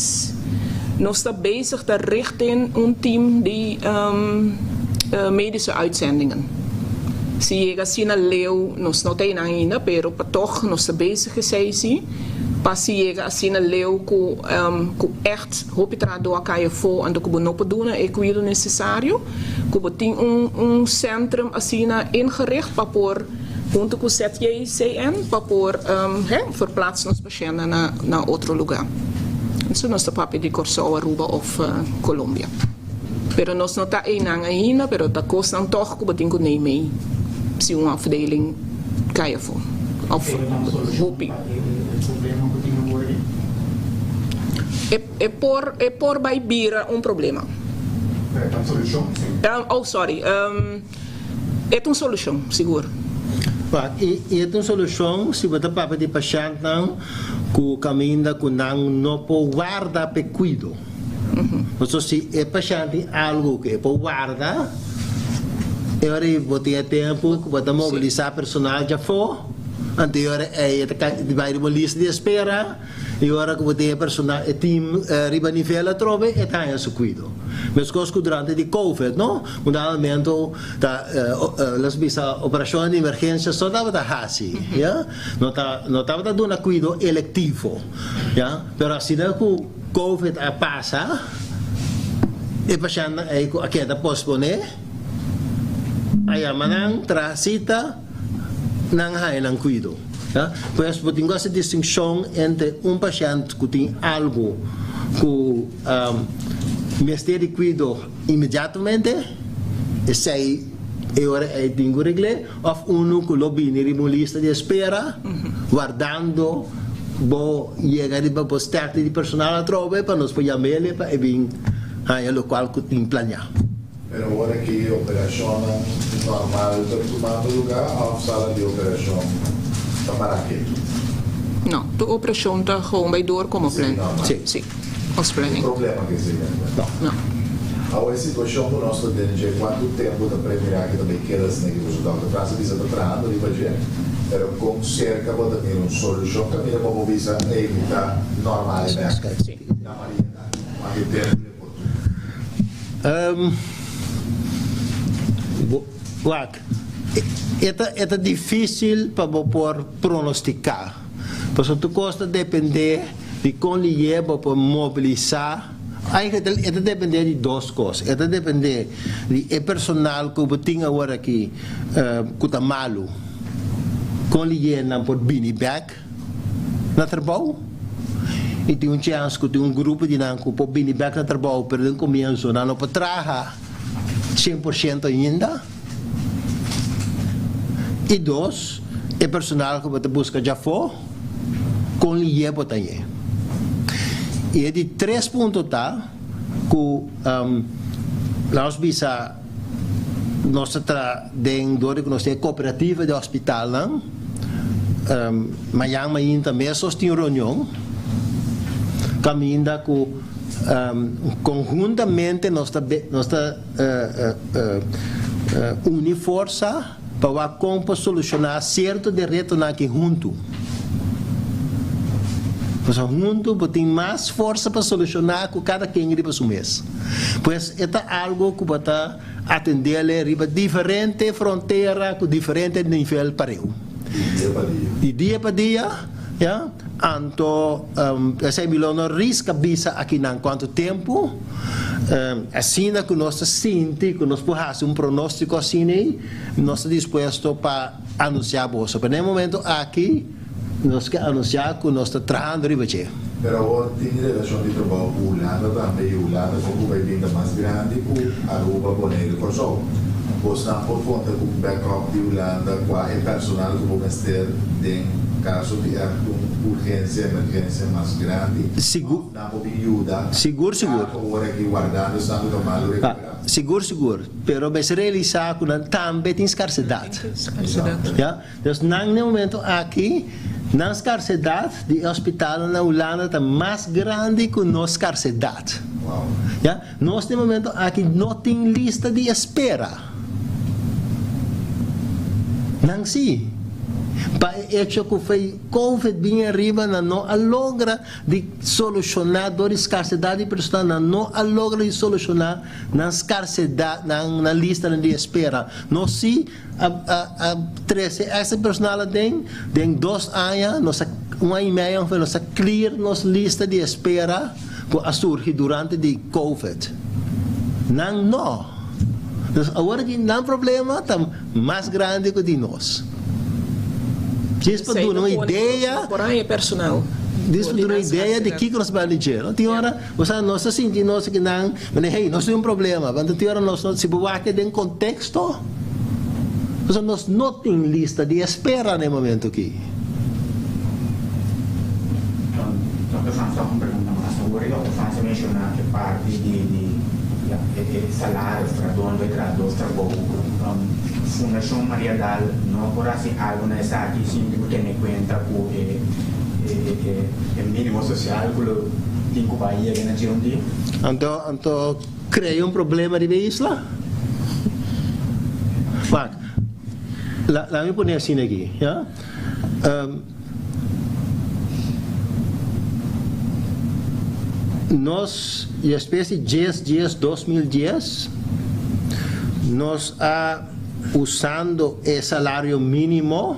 nos ta bezig ta richten un team di medische uitzendingen si yega asina leu nos no ta einan ainda pero pa tog nos ta bezig esei si. Pa si yega asina leu ku ku ègt hopi trahadó a kai afó anto ku bo no por duna e kuido nesesario, ku bo tin un un sentrum asina ingericht pa por huntu ku ZJCN pa por he verplaats nos pashèntnan na na otro lugá. Entonces nos ta papia di Kòrsou, Aruba òf Colombia. Pero nos no ta einan ainda, pero ta kosnan tòg ku bo tin ku neimei si un afdeling kai afó òf hopi. E por e por bai bira un problema. Oh sorry, e ta un solushon sigur. Wak, i e ta un solushon si bo ta papia di pashèntnan ku kaminda ku nan no por warda p'e kuido. Pasobra si e pashènt tin algu ku e por warda, e ora ei bo tin e tempu ku bo ta mobilisá personal djafó, anto e ora ei e ta kai bai riba un lista di espera, i ora ku bo tin e personal, e tim riba nivel atrobe, e ta haña su kuido. Meskos ku durante di covid, no? Un dado momento ta los bisa operashonnan di emergensia so tabata hasi, ya? No ta no tabata duna kuido elektivo, ya? Pero asina ku. Covid a pasa, e pashèntnan ei ku a keda posponé, a yama nan traha sita, nan a haña nan kuido. Pues bo tin ku hasi distinshon entre un pashènt ku tin algu ku mester di kuido inmediatamente, esei e ora ei tin ku regl'é, òf unu ku lo bini riba un lista di espera wardando bo yega riba bo sterkte di personal atrobe pa nos por yam'ele pa e bin haña lokual ku tin planeá. Pero awor aki operashonnan normal ta tumando lugá òf sala di operashon ta pará ketu? No, tur operashon ta gewoon bai door komo plan. Sí. Sí, ons planning. Tin problema ku esei no. No. Awor e situashon ku nos ta den dje, kuantu tempu ta premirá ku ta bai keda asina ki boso dòkter Frans a bisa ta trahando riba dje, pero kon serka bo ta mira un solushon kaminda bo por bisa ey mi ta normal e bèk na Marieta, kuantu tempu e por dura? Wak, e ta e ta difísil pa bo por pronostiká, pasobra tur kos ta dependé di kon lihé bo por mobilisá. Eigenlijk e ta depende di dos kos. E ta depende di e personal ku bo tin awor aki ku ta malu, kon lihé nan por bini bèk na trabou. I tin un chèns ku tin un grupo di nan ku por bini bèk na trabou pero den komienso nan no por traha 100% ainda. I dos, e personal ku bo ta buska djafó, kon lihé bo ta hañ'é. I e di tres punto ta ku lanos bisa nos ta traha den dor di ku nos tin e kooperativa di hospitalnan, mañan mainta mes nos tin un reunion kaminda ku konhuntamente nos ta nos ta uni forsa pa wak kon por solushoná sierto di retonan aki huntu. Pasobra huntu bo tin mas forsa pa solushoná ku kada ken riba su mes. Pues e ta algu ku bo ta atendele riba diferente frontera ku diferente nivel pareu. Di dia pa dia. Di dia pa dia, ya. Anto esei mi lo no riska bisa akinan kuantu tempu. Asina ku nos ta sinti ku nos por hasi un pronóstiko asina ei, nos ta dispuesto pa anunsiá boso. Pero na e momento aki nos ke anunsiá ku nos ta trahando riba dje. Pero awor tin relashon di trabou ku Hulanda tambe i Hulanda kon ku bai bin ta mas grandi ku Aruba, Boneiru i Kòrsou. Bosnan por konta ku un backup di Hulanda kua e personal ku bo mester den kaso di ègt un urgensia, emergensia mas grandi òf nan por bin yuda Sigur sigur. ya ku awor aki wardando esnan ku ta malu rekuperá? Sigur sigur. Pero mester realisá ku nan tambe tin skarsedat. Ya. Dus nan n'e momento aki, nan skarsedat di e hospitalnan na Hulanda ta mas grandi ku nos skarsedat. Ya, nos n'e momento aki no tin lista di espera. Nan si. Pa e echo ku fei Covid bin ariba nan no a logra di solushoná dor di skarsedat di personal, nan no a logra di solushoná nan skarsedat, nan listanan di espera. Nos si. A a trece extra personal aden, den dos aña nos a, un aña y medio ongeveer, nos a clear nos lista di espera cu a surgi durante di covid. Nan no. Dus awor aki nan problema ta mas grandi cu di nos. Djis pa duna un idea, djis pa duna un idea di kico nos ta bay dje. No tin ora, bo sa, nos ta sinti nos aki nan, manera hey, nos tin un problema, pero tin ora nos no, si bo wak den contexto, Pasobra nos no tin lista di espera na e momento aki. Dòkter Frans tòg un pregunta mas. Awor e dòkter Frans a menshoná e parti di di e salario trahadó bai traha dos trabou. Fundashon Maria Daal no por hasi algu na esaki sin ku tene kuenta ku e e mínimo sosial ku lo tin ku bai yega na dje un dia? Anto anto Crea un problema riba e isla? Wak, la, laat mi pone asina aki, ya. Nos, despues di dies dies 2010, nos a, usando e salario minimo,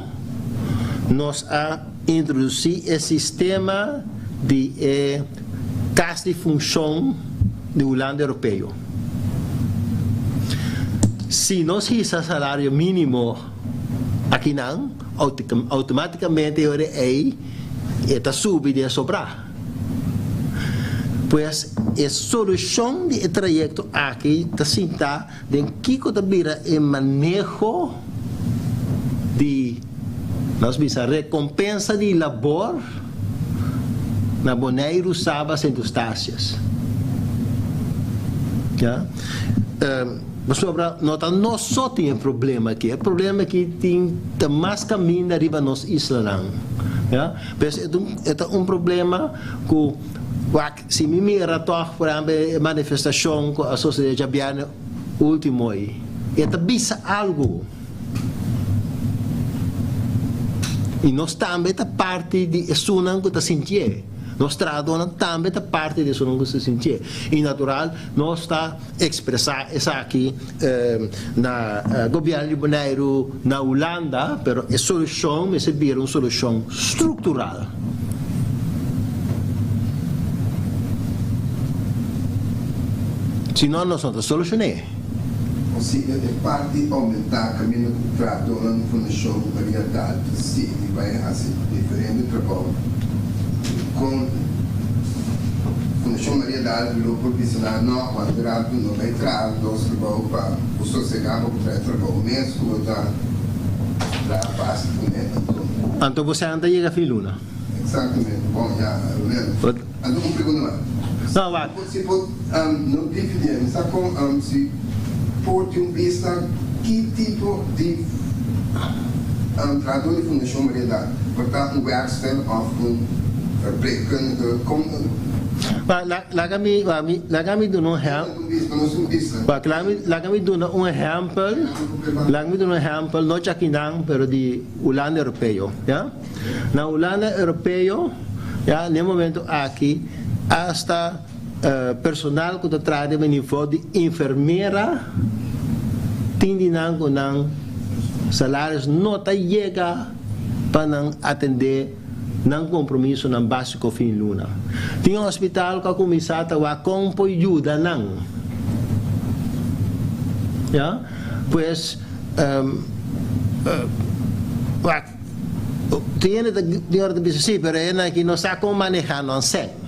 nos a introduci e sistema di e kas di funshon di Hulanda Europeo. Si nos hisa salario mínimo akinan, outomátikamente e ora ei e ta subi den sobrá. Pues e solushon di e trayekto aki ta sintá den kiko ta bira e maneho di, nos bisa, rekompensa di labor na Boneiru, Saba, Sint Eustatius. Ya. Pasobra no ta nos so tin e problema aki. E problema aki tin ta mas kaminda riba nos islanan. Ya. Pues e ta un, e ta un problema ku wak si mi mira tòg por ehèmpel e manifestashon ku a sosodé djabièrnè último ei, e ta bisa algu. I nos tambe ta parti di esunnan ku ta sintié. Nos trahadónan tambe ta parti di esunnan ku ta sintié. I natural nos ta ekspresá esaki na gobièrnu di Boneiru, na Hulanda, pero e solushon mester bira un solushon struktural. Si no, nos no ta solushon'é. Posibel e parti oumentá kaminda ku trahadónan di Fundashon Maria Daal ta sigui bai hasi diferente trabou. Kon Fundashon Maria Daal lo por bisa nan no, wak rato no bai traha dos trabou pa bo sosegá bo por traha e trabou mes ku bo ta traha fásil kuné anto. Anto bo sèn ta yega fin luna. Exactamente, bon ya Rubén. Anto un pregunta mas. No, wak. Si por no dividié, mi sa kon si por tin un bista ki tipo di trahadó di Fundashon Maria Daal, por ta un werkster òf un verpleegkundige, kon. Wak, laga mi, laga mi duna un ehèmpel. Wak, laga mi duna un ehèmpel, laga mi duna un ehèmpel, no djakinan, pero di Hulanda Europeo, ya. Na Hulanda Europeo Ya, na e momento aki hasta personal ku ta traha riba nivo di enfermera tin di nan ku nan salarios no ta yega pa nan atendé nan kompromisonan básiko fin luna. Tin hospital ku a kuminsá ta wak kon por yuda nan. Ya, pues wak tin hende ta tin ora ta bisa si, pero e hende aki no sa kon manehá nan sèn.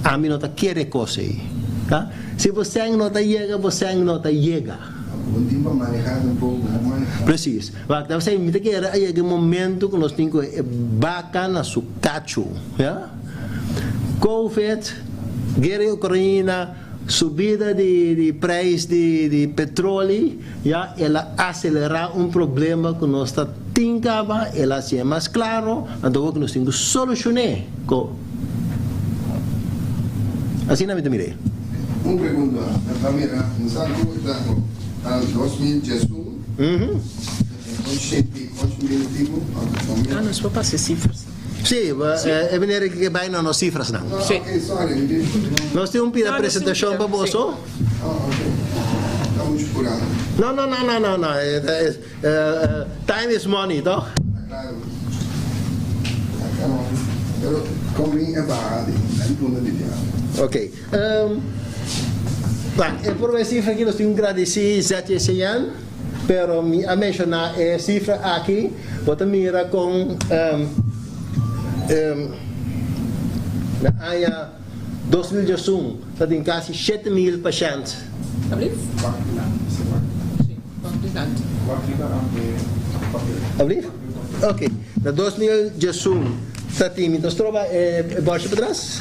Ami no ta kere kos ei. Ya, si bo sèn no ta yega, bo sèn no ta yega. Bo tin pa maneha tampoco, bo maneha. Precies. Wak, ta p'esei mi ta kere a yega e momento ku nos tin ku e baka na su kachu, ya. Covid, guera di Ukraina, subida di di prijs di di petroli, ya, el a aselerá un problema ku nos ta tin kaba, el a hasié mas klaro, anto awor ku nos tin ku solushoné ku. Asina mi ta mir'é. Un pregunta, ta mira un sa ku ta ku ta 2011 ocho ocho mil i pico Ah, nos por pasa e cifras. Sí, e meneer aki ke bai na nos cifrasnan. Sí. Ok, sorry, mi tin Nos tin un pida No, nos tin un presentacion pida, pa sí. boso. Oh, ok. Ta mucho purá. No, no, no, no, no, no. Time is money, toch? Ta claro. Ta claro. Pero con bin e baha di den punto di bia. Ok. Wak, e prome cifra aki nos tin ku gradisí ZJCN, pero mi a menshoná e cifra aki, bo ta mira kon na aña 2011 ta tin kasi 7000 pashènt. Ablief? Ok. Na 2011 ta tin, mi ta stroba e bòrsha patras?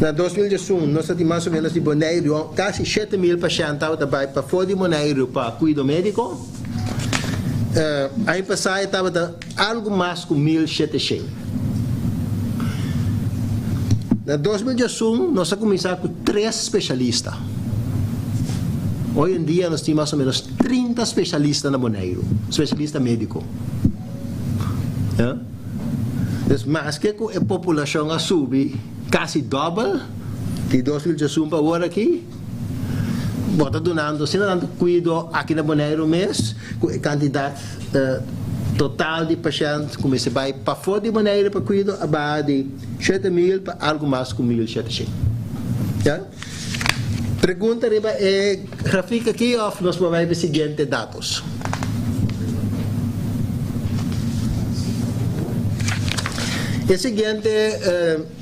Na 2011 nos ta tin mas o ménos di Boneiru kasi 7000 pashènt tabata bai pafó di Boneiru pa kuido médiko. Aña pasá e tabata algu mas ku 1700. Na 2011 nos a kuminsá ku tres speshalista. Hoy en dia nos tin mas o menos 30 speshalista na Boneiru, speshalista médiko. Ya. Dus maske ku e populashon a subi kasi dòbel di 2011 pa awor aki, bo ta dunando asina tantu kuido aki na Boneiru mes ku e kantidat total di pashènt ku mester bai pafó di Boneiru pa kuido a baha di 7000 pa algu mas ku 1700. Ya. Pregunta riba e grafik aki of nos por bai pa e siguiente datos? E siguiente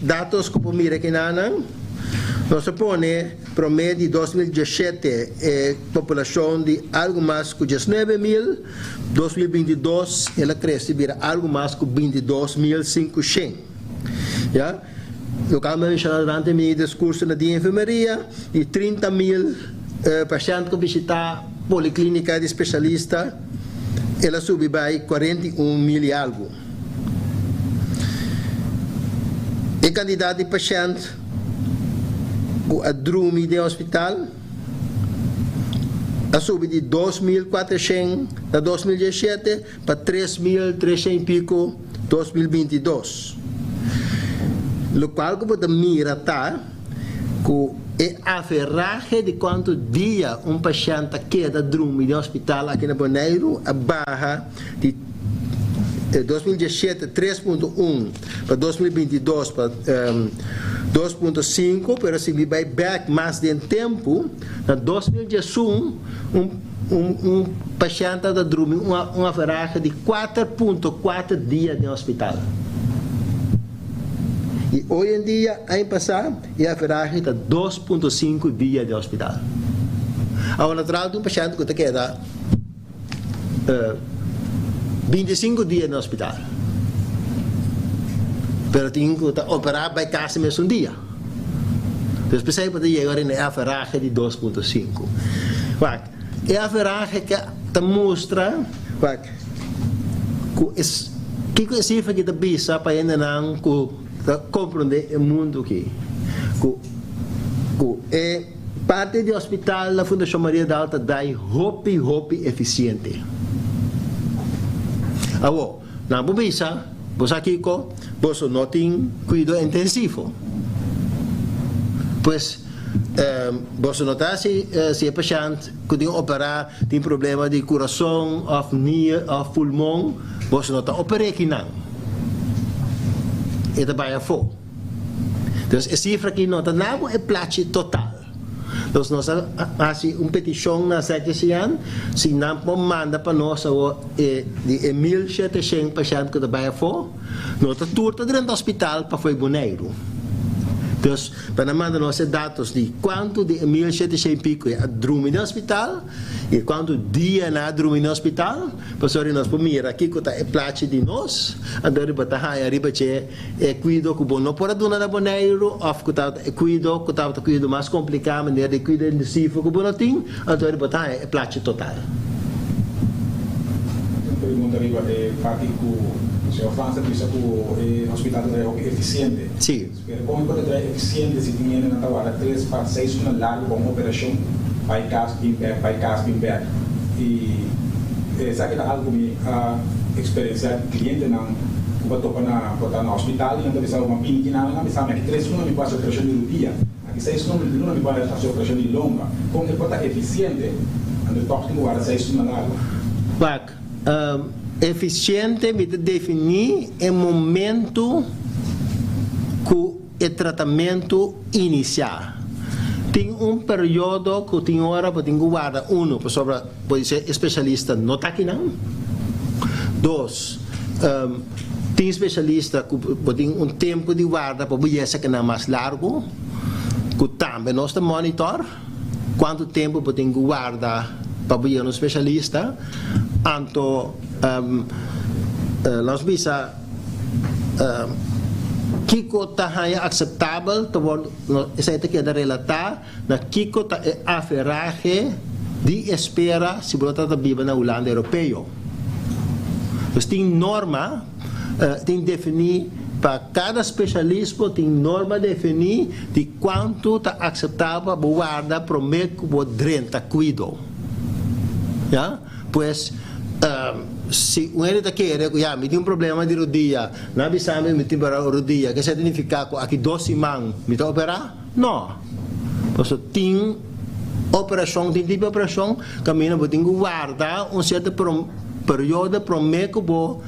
datos ku por mira aki nan, nos a pone prome di 2017 e populashon di algu mas ku 19,000, 2022 el a krese bira algu mas ku 22,500. Ya. Loke a menshoná durante mi diskurso na Dia Enfermeria, di 30 mil pashènt ku bishitá poliklínika di speshalista, el a subi bai 41 mil i algu. E kantidat di pashènt ku a drumi den hospital a subi di 2.400 na 2017 pa 3.300 i piko 2022. Lokual ku bo ta mira ta ku e averahe di kuantu dia un pashènt ta keda drumi den hospital aki na Boneiru a baha di 2017 3.1 pa 2022 pa 2.5, pero si mi bai bèk mas den tempu na 2011 un Un pashènt ta drumi un averahe di 4.4 dia den hospital. I oy en dia, aña pasá, e averahe ta 2.5 dia den hospital. Awor natural tin un pashènt ku ta keda 25 dia den hospital, pero tin ku ta operá bai kas e mesun dia. Dus p'esei bo ta yega ora na e averahe di 2.5. Wak, e averahe ke ta mustra, wak, ku e, kiko e sifra aki ta bisa pa hendenan ku ta komprondé e mundu aki? Ku, ku e parti di hospital na Fundashon Mariadal ta dai hopi, hopi efisiente. Awor, nan por bisa. Bo sa kiko? Boso no tin kuido intensivo. Pues, boso no ta hasi si e pashènt ku tin operá tin problema di kurason òf nier òf pulmon, boso no ta oper'é kinan. E ta bai afó. Dus e sifra aki no ta na bo e plachi total. Dus nos a hasi un petishon na ZJCN si nan por manda pa nos awor e di e 1700 pashènt ku ta bai afó, no ta tur ta drenta hospital pa fo'i Boneiru. Dus pa nan manda nos e datos di kuantu di e 1700 i piko a drumi den hospital i kuantu dia nan a drumi den hospital, pasobra nos por mira kiko ta e plachi di nos, anto riba ta haña riba dje. E kuido ku bo no por a duna na Boneiru òf ku tabata e kuido ku tabata kuido mas kompliká manera di kuido intensivo ku bo no tin, anto bo ta haña e plachi total. Un pregunta riba e parti ku señor Frans a bisa ku e hospital ta traha hopi efisiente. Sí. Pero kon e por ta traha efisiente si tin hendenan ta warda tres pa seis luna largu pa un operashon, bai kas bin bèk, bai kas bin bèk. I esaki ta algu ku mi a eksperensiá di klientenan. Ku bo topa na bo ta na hospital i nan ta bisa bo ma bini ki nan nan bisa mi aki tres luna mi por hasi operashon di rudia, aki seis luna mi por hasi operashon di lomba. Kon e por ta efisiente anto tòg tin ku warda seis luna largu? Wak, efisiente mi ta definí e momentu ku e tratamentu inisiá. Tin un periodo ku tin ora bo tin ku warda, uno, pasobra bo di ser e spesialista no ta akinan. Dos, tin spesialista ku bo tin un tempu di warda pa bo yesa kinan mas largu, ku tambe nos ta monitor kuantu tempu bo tin ku warda pa bo yega un spesialista. Anto, nos bisa. Kiko ta haña akseptabel ta wòrdu, esei ta keda relatá na kiko ta e averahe di espera si bo ta ta biba na Hulanda Europeo. Dus tin norma, tin definí pa kada spesialismo tin norma definí di kuantu ta akseptabel pa bo warda promé ku bo drenta kuido. Ya. Pues, si un hende ta kere ku ya mi tin un problema di rodia, nan a bisa mi mi tin problema di rodia, ke esei ta nifiká ku aki dos siman mi ta operá? No. Pasobra tin operashon, tin tipo di operashon kaminda bo tin ku warda un sierto periodo promé ku bo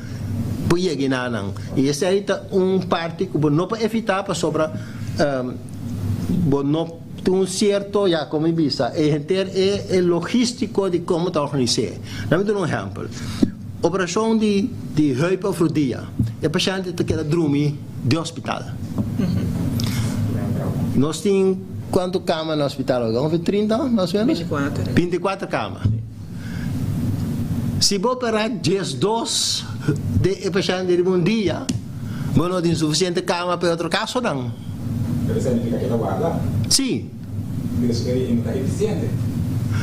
por yega enanan. I esei ta un parti ku bo no por evitá pasobra bo no. Tin un sierto, ya komo mi bisa, e henter e e logístiko di komo ta organis'é. Laat mi duna un ehèmpel. Operashon di di heup òf rodia, e pashènte ta keda drumi den hospital. Nos tin kuantu kama na hospital awe? Ongeveer 30, mas o ménos? 24. 24 kama. Si bo operá 12 di e pashènte riba un dia, Bo no tin sufisiente kama pa e otro kasonan. Pero esei nifica ke ta warda? Si. Pues e no ta efisiente.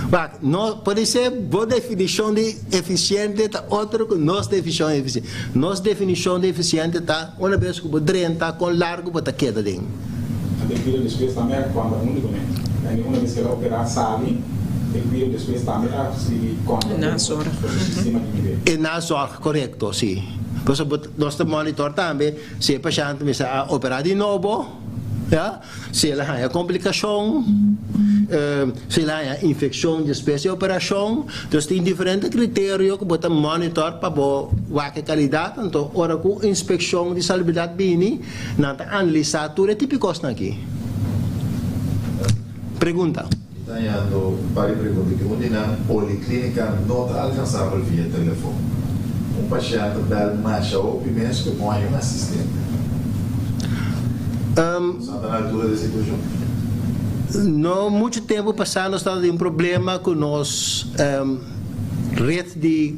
Wak, no, podise bo definishon di efisiente ta otro ku nos definishon di efisiente. Nos definishon di efisiente ta una bes ku bo drenta kon largu bo ta keda den. Anto e kuido despues tambe a konta huntu kuné. Anto una bes ke el a operá sali, e kuido despues tambe a sigui konta ku su sistema di nivel. E nazorg, korekto, si. Pasobra bo. Nos ta monitor tambe si e pashènt mester a operá di nobo, ya, si el a haña komplikashon, si el a haña infekshon despues di operashon. Dus tin diferente kriterio ku bo ta monitor pa bo wak e kalidat. Anto ora ku inspekshon di salubridat bini, nan ta analisá tur e tipo di kosnan aki. Pregunta. Mi ta hañando un par di pregunta ki un di nan, Poliklinika no ta alkansabel via telefon. Un pashènt ta bèl masha hopi mes ku e por haña un asistente. Boso ta na altura di e situashon? No muchu tempu pasá nos tabata tin un problema ku nos ret di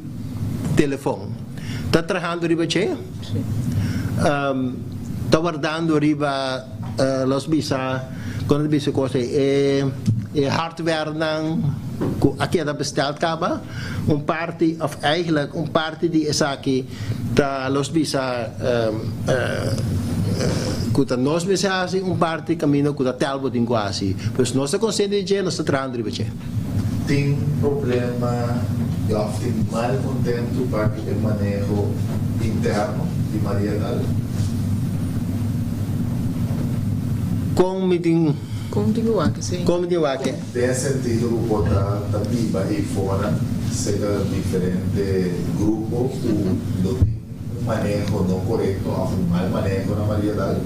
telefon. Ta trahando riba dje. Ta wardando riba los bisa. Kon ta bisa kos ei? E e hardwarenan ku a keda bestèld kaba, un parti òf eigentlik un parti di esaki ta los bisa ku ta nos mester hasi, un parti kaminda ku ta Telbo tin ku hasi. Pues nos ta konsiente di dje, nos ta trahando riba dje. Tin problema òf tin malkontentu pa ku e maneho interno? Di Mariadal. Kon mi tin. Kon tin ku wak esei? Kon mi tin wak e? Den e sentido ku bo ta ta biba ei fora serka diferente grupo ku lo tin un maneho no korekto òf un mal maneho na Mariadal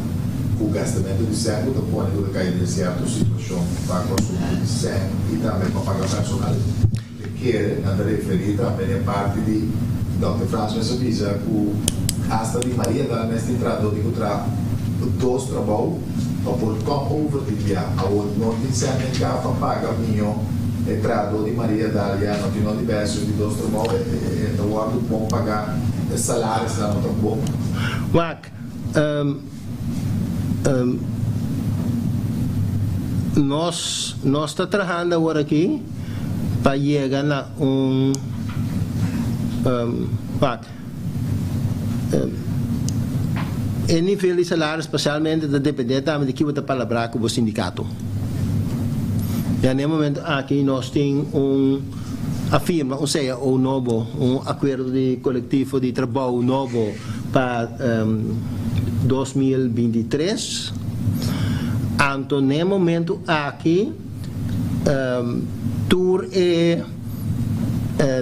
ku gastamentu di sèn ku ta pone ku ta kai den sierto situashon pa ku asuntu di sèn i tambe pa paga personal. E kere nan ta referí tambe n'e parti di Dòkter Frans mes a bisa ku asta di Mariadal mes tin trahadó di ku traha dos trabou pa por kòm over di bia. Awor no tin sèn den ka pa paga mihó e trahadó di Mariadal ya no tin no di bèsio di dos trabou e ta wòrdu bon pagá e salarisnan no ta bon. Wak, Nos nos ta trahando awor aki pa yega na un wak e nivel di salario spesialmente ta depende tambe di kibo ta palabrá ku bo sindikato. Ya na e momento aki nos tin un a firma un cao nobo, un akuerdo di kolektivo di trabou nobo pa 2023. Anto n'e momento aki tur e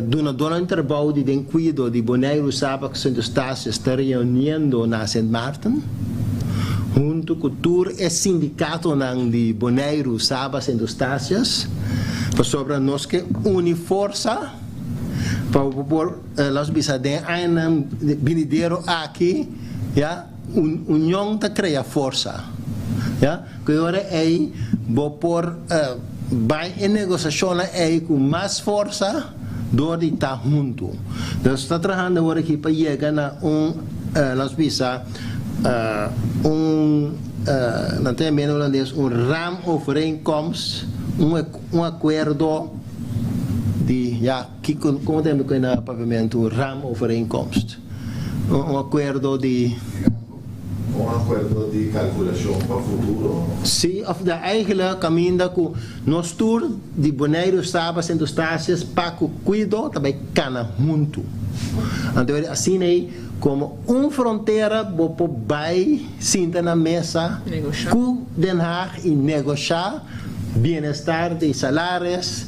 dunadónan di trabou di den kuido di Boneiru, Saba ku Sint Eustatius ta reuniendo na Sint Maarten huntu ku tur e sindikatonan di Boneiru, Saba, Sint Eustatius pasobra nos ke uni forsa pa bo por Nos bisa den añanan binidero aki, ya, un union ta krea forsa, ya, ku e ora ei bo por bai e negosiashonnan ei ku mas forsa dor di ta huntu. Nos ta trahando awor aki pa yega na un, nos bisa, un, nan ta yama en holandes un raamovereenkomst, un akuerdo di, ya. Kiko, komo ta yama ku na papiamentu raamovereenkomst? Un akuerdo di. Un akuerdo di kalkulashon pa futuro? Sí, òf da eigenlijk kaminda ku nos tur di Boneiru, Saba, Sint Eustatius pa ku kuido ta bai kana huntu. Anto asina ei komo un frontera bo por bai sinta na mesa ku Den Haag i negoshá. Bienestar di salaris,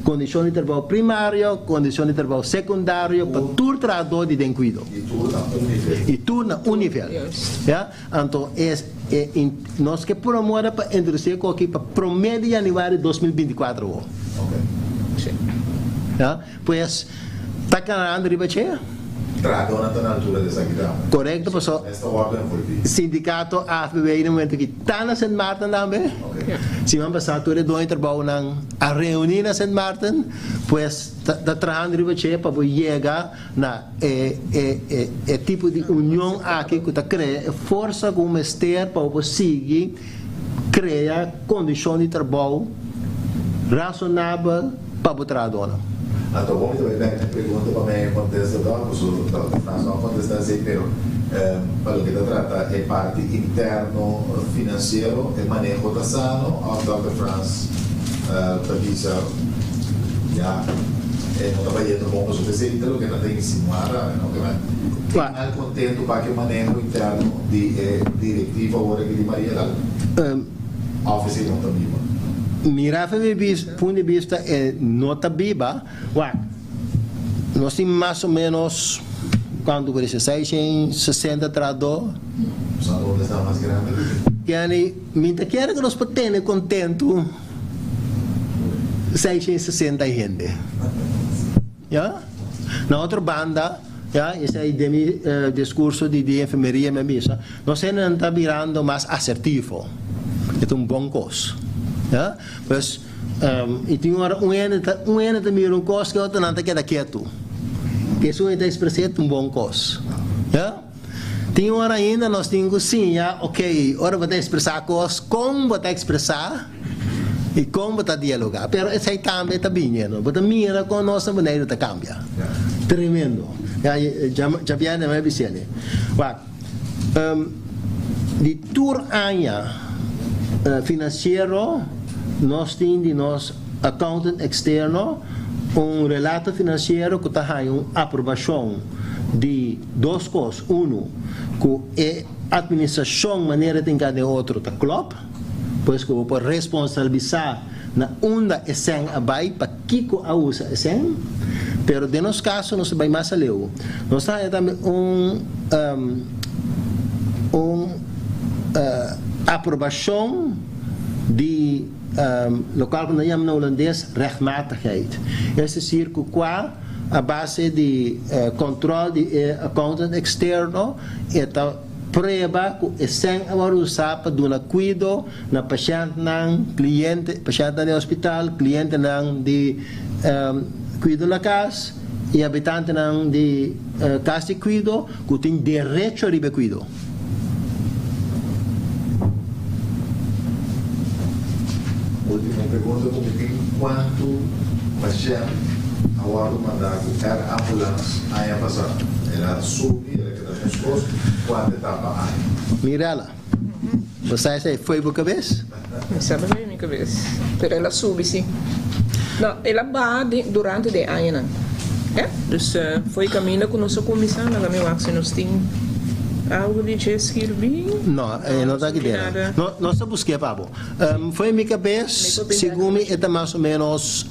kondishon di trabou primario, kondishon di trabou sekundario pa tur trahadó di den kuido. I tur na un nivel. I tur na un nivel. Ya, anto es e nos ke promora pa introdusí e koki pa promé di yanüari 2024 awor. Ya, pues ta kanando riba dje. Trahadónan ta na altura di esaki tambe. Korekto, paso. Es ta wòrdu envolví. Sindikato AFBB na momento ki ta na Sint Maarten tambe. Siman pasá tur e doño di trabounan a reuní na Sint Maarten, pues ta trahando riba dje pa bo yega na e e e tipo di union aki ku ta krea e forsa ku mester pa bo por sigui krea kondishon di trabou rasonabel pa bo trahadónan. Anto bo mi ta bai bek na e pregunta pa mi kontesta dòk, pasobra dòkter Frans no a kontesta esei, pero pa loke ta trata e parti interno finansiero e maneho ta sano òf dòkter Frans ta bisa ya e no ta bayendo bon pasobra esei ta loke nan ta insinuá tambe no ke men tin malkontentu pa ke maneho interno di e direktiva awor aki di Mariadal òf esei no ta biba. Mira for mi punto di bista e no ta biba. Wak, nos tin mas o menos kuantu por esei, 660 trahadó. Sa unda sta mas grandi ku tin. Yani, mi ta kere ku nos por tene kontentu 660 hende. Ya. Na otro banda, ya, esei den mi diskurso di di enfermeria mi a bisa, nos hendenan ta birando mas asertivo. E ta un bon kos. Ya. Pues, i tin ora un hende ta, un hende ta mira un kos ku e otronan ta keda ketu. Ku esun e ta ekspres'é ta un bon kos. Ya. Tin ora ainda nos tin ku siña, ok, ora bo ta ekspresá kos, kon bo ta ekspresá? I kon bo ta dialogá. Pero esei tambe ta bini, no? Bo ta mira kon nos na Boneiru ta kambia. Tremendo. Ya, djabièrnè mi a bis'el. Wak, di tur aña finansiero nos tin di nos accountant eksterno un relato finansiero ku ta haña un aprobashon. di dos kos, unu, ku e atministrashon manera tin ka den otro ta klòp, pues ku bo por responsabilisá na unda e sèn a bai, pa kiko a usa e sèn. Pero den nos kaso nos ta bai mas aleu. Nos ta haña tambe un un aprobashon di lokual ku nan yama na hulandes rechtmatigheid. Es desir ku kua a base di kòntròl di e accountant eksterno e ta prueba ku e sèn a wòrdu usá pa duna kuido na pashèntnan, kliente, pashèntnan di hospital, klientenan di kuido na kas i habitantenan di kas di kuido ku tin derecho riba e kuido. Ultimo pregunta ku mi tin, kuantu pashènt a wòrdu mandá ku air ambulance aña pasá? El a subi, el a keda meskos, kuantu e ta pa aña? Mirella, bo sa esei foi bo kabes? Mi sa bai mi kabes, pero el a subi si. No, el a baha durante di e añanan. E, dus foi kaminda ku nos a kuminsá, laga mi wak si nos tin algu di dje skirbí. No, e no ta aki dera. No, nos ta busk'é pa bo. Foi mi kabes, segun mi e ta mas o ménos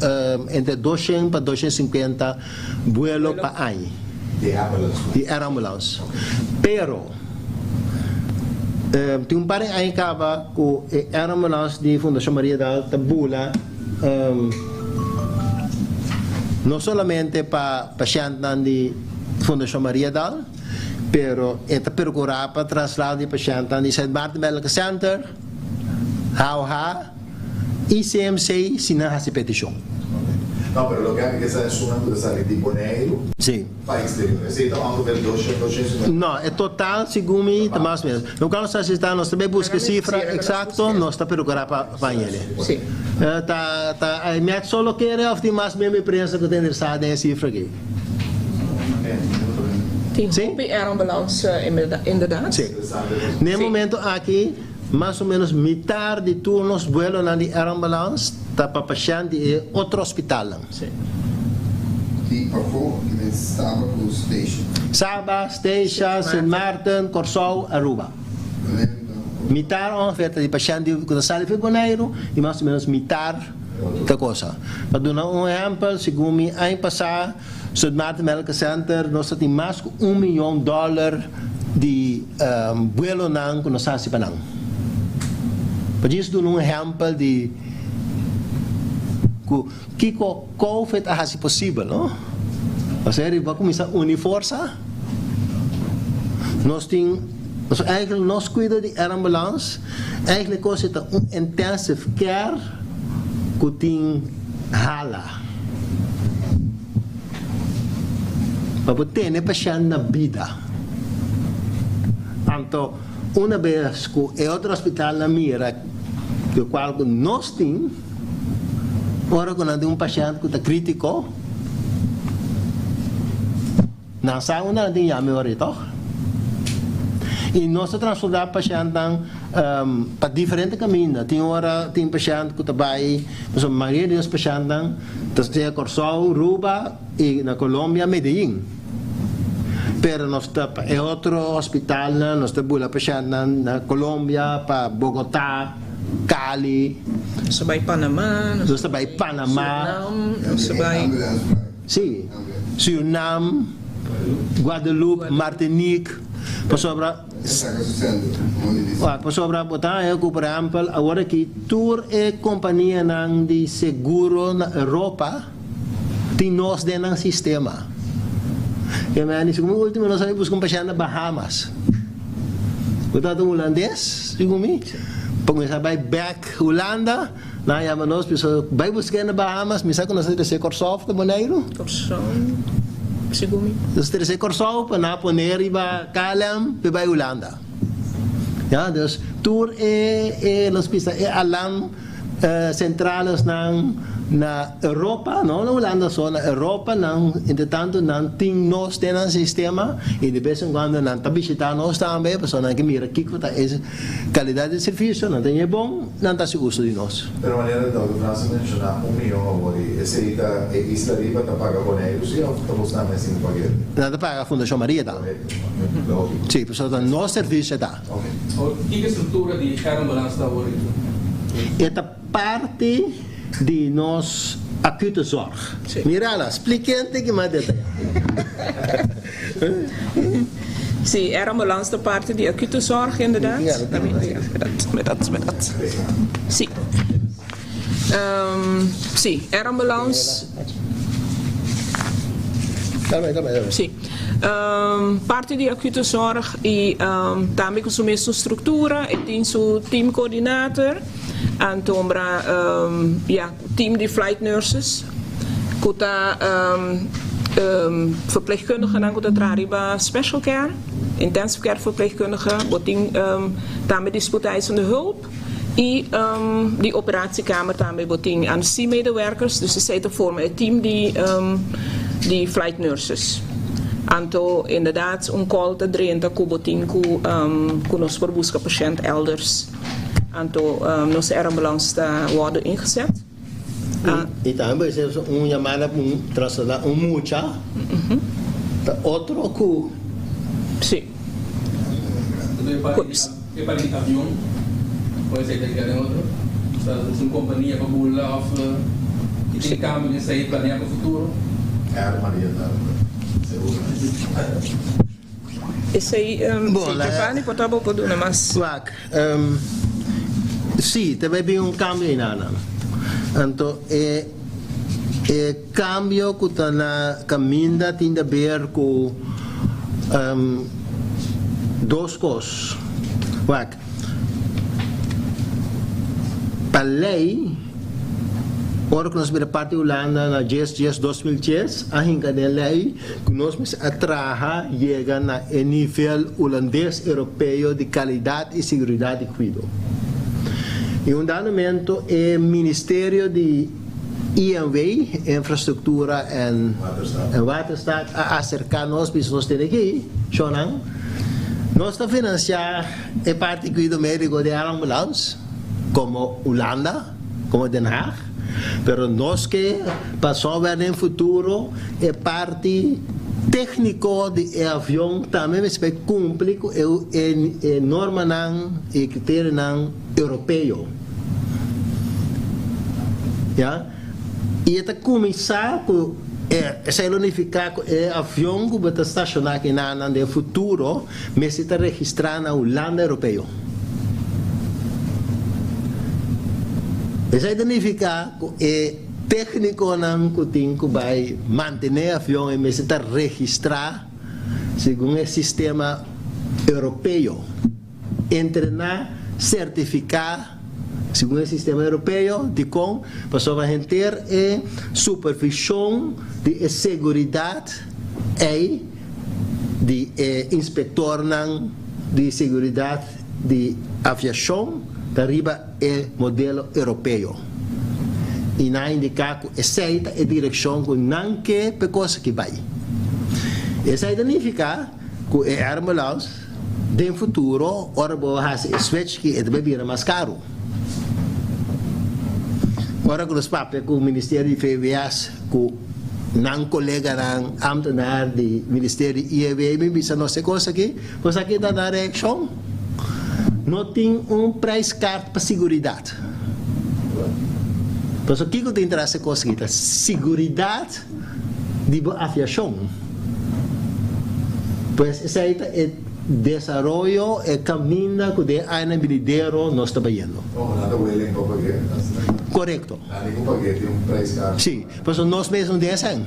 entre doshen pa doshen sinkuenta buelo pa aña. Di ambulance. Di air ambulance. Pero. Tin un par di aña kaba ku e air ambulance di Fundashon Maria Daal ta bula no solamente pa pashèntnan di Fundashon Maria Daal, pero e ta perkurá pa traslado di pashèntnan di Sint Maarten Medical Center, HOH i CMC si nan hasi petishon. No, pero loke ami ke sa esunnan ku ta sali di Boneiru. Sí. Pa exterior. Esei ta ongeveer 200, 250. No, e total segun mi ta mas o menos. Loke nos ta hasi ta nos ta bay buska e sifra exacto, nos ta percura pa hañ'e. Sí. Ta ta Met solo kere of tin mas miembro di prensa ku ta interesá den e sifra aki? Tin Sí? hopi air ambulance inderdaad. Sí. Na e momento aki mas o menos mitar di tur nos buelonan di air ambulance ta pa pashènt di e otro hospitalnan. Sí. Di pafó i men Saba ku Statia. Saba, Statia, Sint Maarten, Kòrsou, Aruba. Boneiru ta un. Mitar ongeveer ta di pashènt di ku ta sali for Boneiru i mas o ménos mitar ta kosa. Pa duna un ehèmpel, segun mi aña pasá Sint Maarten Medical Center nos ta tin mas ku un miyon dòler di buelonan ku nos hasi pa nan. Pa djis duna un ehèmpel di ku. Kiko Covid a hasi posibel, no? Osea riba kuminsá uni forsa. Nos tin, nos eigenlijk nos kuido di air ambulance, eigenlijk kos e ta un intensive care ku tin hala. Pa bo tene pashènt na bida. Anto una bes ku e otro hospitalnan mira lokual ku nos tin, Ora ku nan tin un pashènt ku ta krítiko, nan sa unda nan tin yama e ora ei, tòg? I nos ta transportá pashèntnan pa diferente kaminda. Tin ora tin pashènt ku ta bai, pasobra mayoria di nos pashèntnan ta sea Kòrsou, Ruba i na Colombia, Medellín. Pero nos ta pa e otro hospitalnan, nos ta bula pashèntnan na Colombia, pa Bogotá. Cali. Nos ta bai Panama. Nos ta bai Panama. Surinam. Nos ta bai. Sí. Surinam, Guadeloupe, Martinique. Pasobra. Pasobra bo ta haña ku por ehèmpel awor aki tur e kompanianan di seguro na Europa tin nos den nan sistema. E meni segun mi ultimo nos a bai buska un pashènt na Bahamas. Bo tata un hulandes, segun mi, pa kuminsá bai bèk Hulanda, nan a yama nos, bisa bai busk'é na Bahamas, mi sa ku nos a trese Kòrsou òf ta Boneiru? Kòrsou, segun mi. Nos a trese Kòrsou pa nan a pone riba KLM pa e bai Hulanda. Ya, dus tur e, e nos bisa e alarm centralesnan. Na Europa, no na Hulanda so, na Europa nan entretanto nan tin nos den nan sistema y de bes en cuando nan ta bishita nos tambe pasobra nan ke mira kiko ta e calidad di servicio, nan ta ñe bon, nan ta haci uso di nos. Pero manera Dòkter Frans a menciona un miyon awor y esey ta e isla riba ta paga Boneiru si of ta bos tambe sin pagu'e? Nan ta paga Fundacion Maria tambe. Correcto, logico. Si, pasobra ta nos servicio ta. Ok. Awor, kiko e structura di air ambulance ta awor? E ta Parti di nos acute zorg. Mirala, splik'é ki mas detayá. Sí, air ambulance ta parti di acute zorg inderdaad. Sí. Sí, air ambulance. Sí. Parti di acute zorg y tambe cu su mesun structura, e tin su team coördinator. Antombra ya team di flight nurses ku ta verpleegkundigenan ku ta traha riba special care, intensive care verpleegkundige, bo tin tambe di spoedeisende hulp i di operatiekamer tambe bo tin anesthesiemedewerkers, dus esei ta forma e team di di flight nurses. Anto inderdaad un call ta drenta ku bo tin ku ku nos por buska pashent elders. Anto nos air ambulance ta wordo ingezet. Y tambe puede ser un llamada pa un traslada un mucha ta otro cu. Si. Anto e parti di avion puede ser ta keda den otro. Sa es un compania pa bula of y tin cambio den esey planea pa futuro. Air Maria ta seguro. Esei, Bon, si Giovanni por ta bo por duna mas. Wak, si, ta bai bin un kambio einanan. Anto e e kambio ku ta na kaminda tin di aber ku dos kos. Wak, Pa lei, ora ku nos bira parti di Hulanda na djes djes 2010, a hinka den lei ku nos mester a traha yega na e nivel hulandes europeo di kalidat i seguridat di kuido. I un dado momento e ministerio di INW, Infrastruktura en Waterstaat, a aserká nos bisa nos tene aki, shownan, nos ta finansiá E parti kuido médiko di ambulans komo Hulanda, komo Den Haag, pero nos ke pa sober den futuro e parti tékniko di e avion tambe mester bai kumpli ku e normanan i e kriterionan europeo. Ya. I e ta kuminsá ku e, esei lo nifiká ku e avion ku bo ta stashoná kinanan den futuro mester ta registrá na Hulanda Europeo. Esei ta nifiká ku e téknikonan ku tin ku bai mantené e avion e mester ta registrá segun e sistema europeo. Entrená, sertifiká segun e sistema europeo. Dikon? Pasobra henter e supervishon di e seguridat ei di e inspektornan di seguridat di aviashon ta riba e modelo europeo. I nan a indiká ku esei ta e direkshon ku nan ke pa e kos aki bai. Esei ta nifiká ku e airambulans. Den futuro ora bo hasi e switch ki e ta bai bira mas karu. Ora ku nos papia ku Ministerio di VWS ku nan koleganan ambtenaar di Ministerio di IEW mi bisa nos e kos aki, kos aki ta nan reakshon. No tin un prijskaart pa siguridat. Pasobra kiko tin tras e kos aki ta siguridat di bo aviashon. Pues esei ta e desaroyo, e kaminda ku den añanan binidero nos ta bayendo. Oh, nan ta willing pa pag'é. Korekto. Nan tin ku pag'é, tin un prijs karu. Sí, pasobra nos mes no tin esei.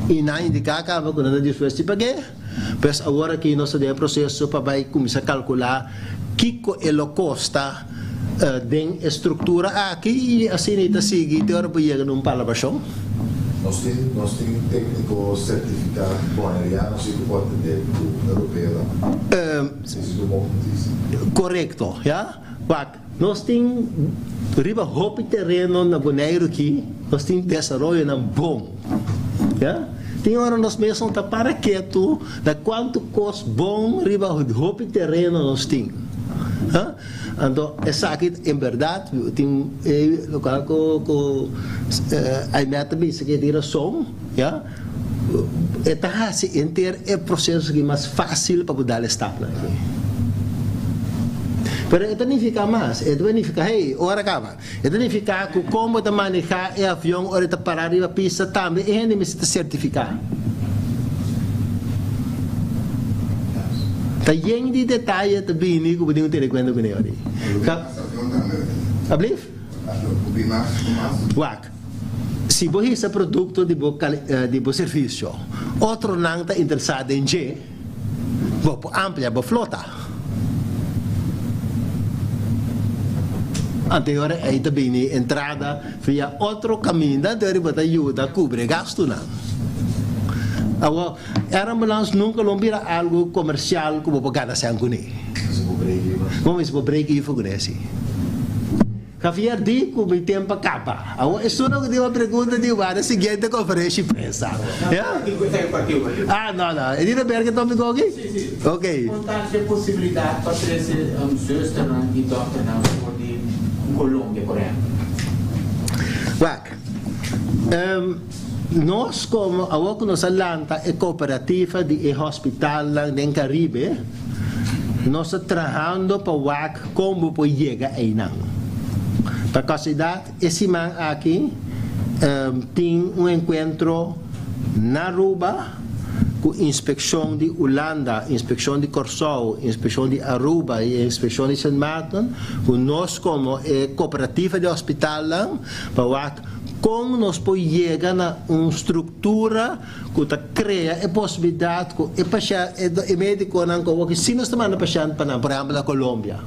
I nan a indiká kaba ku nan ta dispuesto di pag'é. Pues awor aki nos ta den e proseso pa bai kuminsá kalkulá kiko e lo kosta den e struktura aki i asina i ta sigui te ora bo yega na un palabrashon. Nos tin nos tin tékniko sertifiká boneriano si ku por atendé ku europeo tambe. Esei ta un bon notisia. Korekto, ya. Wak. Nos tin riba hopi tereno na Boneiru aki, nos tin desaroyonan bon. Ya. Tin ora nos mes no ta para ketu na kuantu kos bon riba hopi tereno nos tin. Ha. Anto esaki en bèrdat tin e lokual ku ku Aimet ta bisa ke tin rason, ya. E ta hasi henter e proseso aki mas fásil pa bo dal e stapnan aki. Pero e ta nifiká mas, e ta nifiká, hey, ora kaba. E ta nifiká ku kon bo ta manehá e avion ora e ta pará riba pista tambe e hende mester ta sertifiká. Ta yen di detaye ta bini ku bo tin ku tene kuenta kuné ora ei. Ablief? Wak. Si bo hisa produkto di bo di bo servisio, otronan ta interesá den dje, bo por amplia bo flota. Anto e ora ei ta bini entrada via otro kaminda, anto e ora bo ta yuda kubri e gastunan. Awor, Air Ambulance nunka lo bira algu komersial ku bo por gana sèn kuné. Bo mester por break even kuné, si. Javier di cu mi tempo a caba. Awor esun cu tin un pregunta di wak na siguiente conferencia di prensa. Ya? Ah, no, no. E di ta berke topico aki? Si, si. Ok. Conta e posibilidad pa trece zusternan y dokternan for di Colombia, por ehempel. Wak, nos como, awor cu nos a lanta e cooperativa di e hospitalnan den Caribe, nos ta trahando pa wak Kon bo por yega einan? Pa kasualidat e siman aki tin un enkuentro na Aruba ku inspekshon di Ulanda, inspekshon di Kòrsou, inspekshon di Aruba i inspekshon di Sint Maarten ku nos komo e kooperativa di hospitalnan pa wak kon nos por yega na un struktura ku ta krea e posibilidat ku e pashènt, e medikonan ku awor si nos ta manda pashènt pa nan, por ehèmpel na Colombia,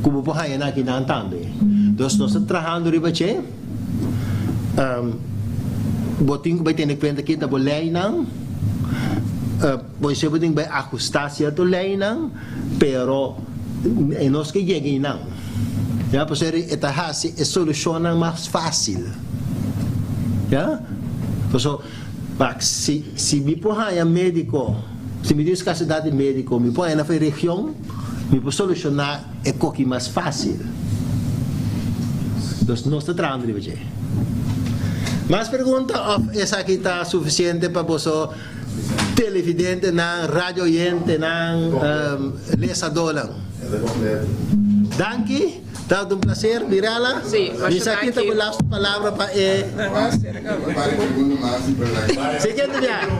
ku bo por haña nan aki nan tambe. Dus nos ta trahando riba dje. Bo tin ku bai tene kuenta ki ta bo leinan, bo bo tin ku bai ahustá sierto leinan, pero e nos ke yega einan. Ya, pasobra e ta hasi e solushonnan mas fásil. Ya? Paso, wak, si, si mi por haña médiko, si mi tin skasidat di médiko, mi por haña na for e region, mi por solushoná e koki mas fásil. Dus nos ta trahando riba dje. Mas pregunta òf esaki ta sufisiente pa boso televidentenan, radio oyentenan, lesadónan? Danki. Tabata un placer, Mirella. Sí, masha Misa aki ta danki. bo laatste palabra pa e. Siguiente biaha.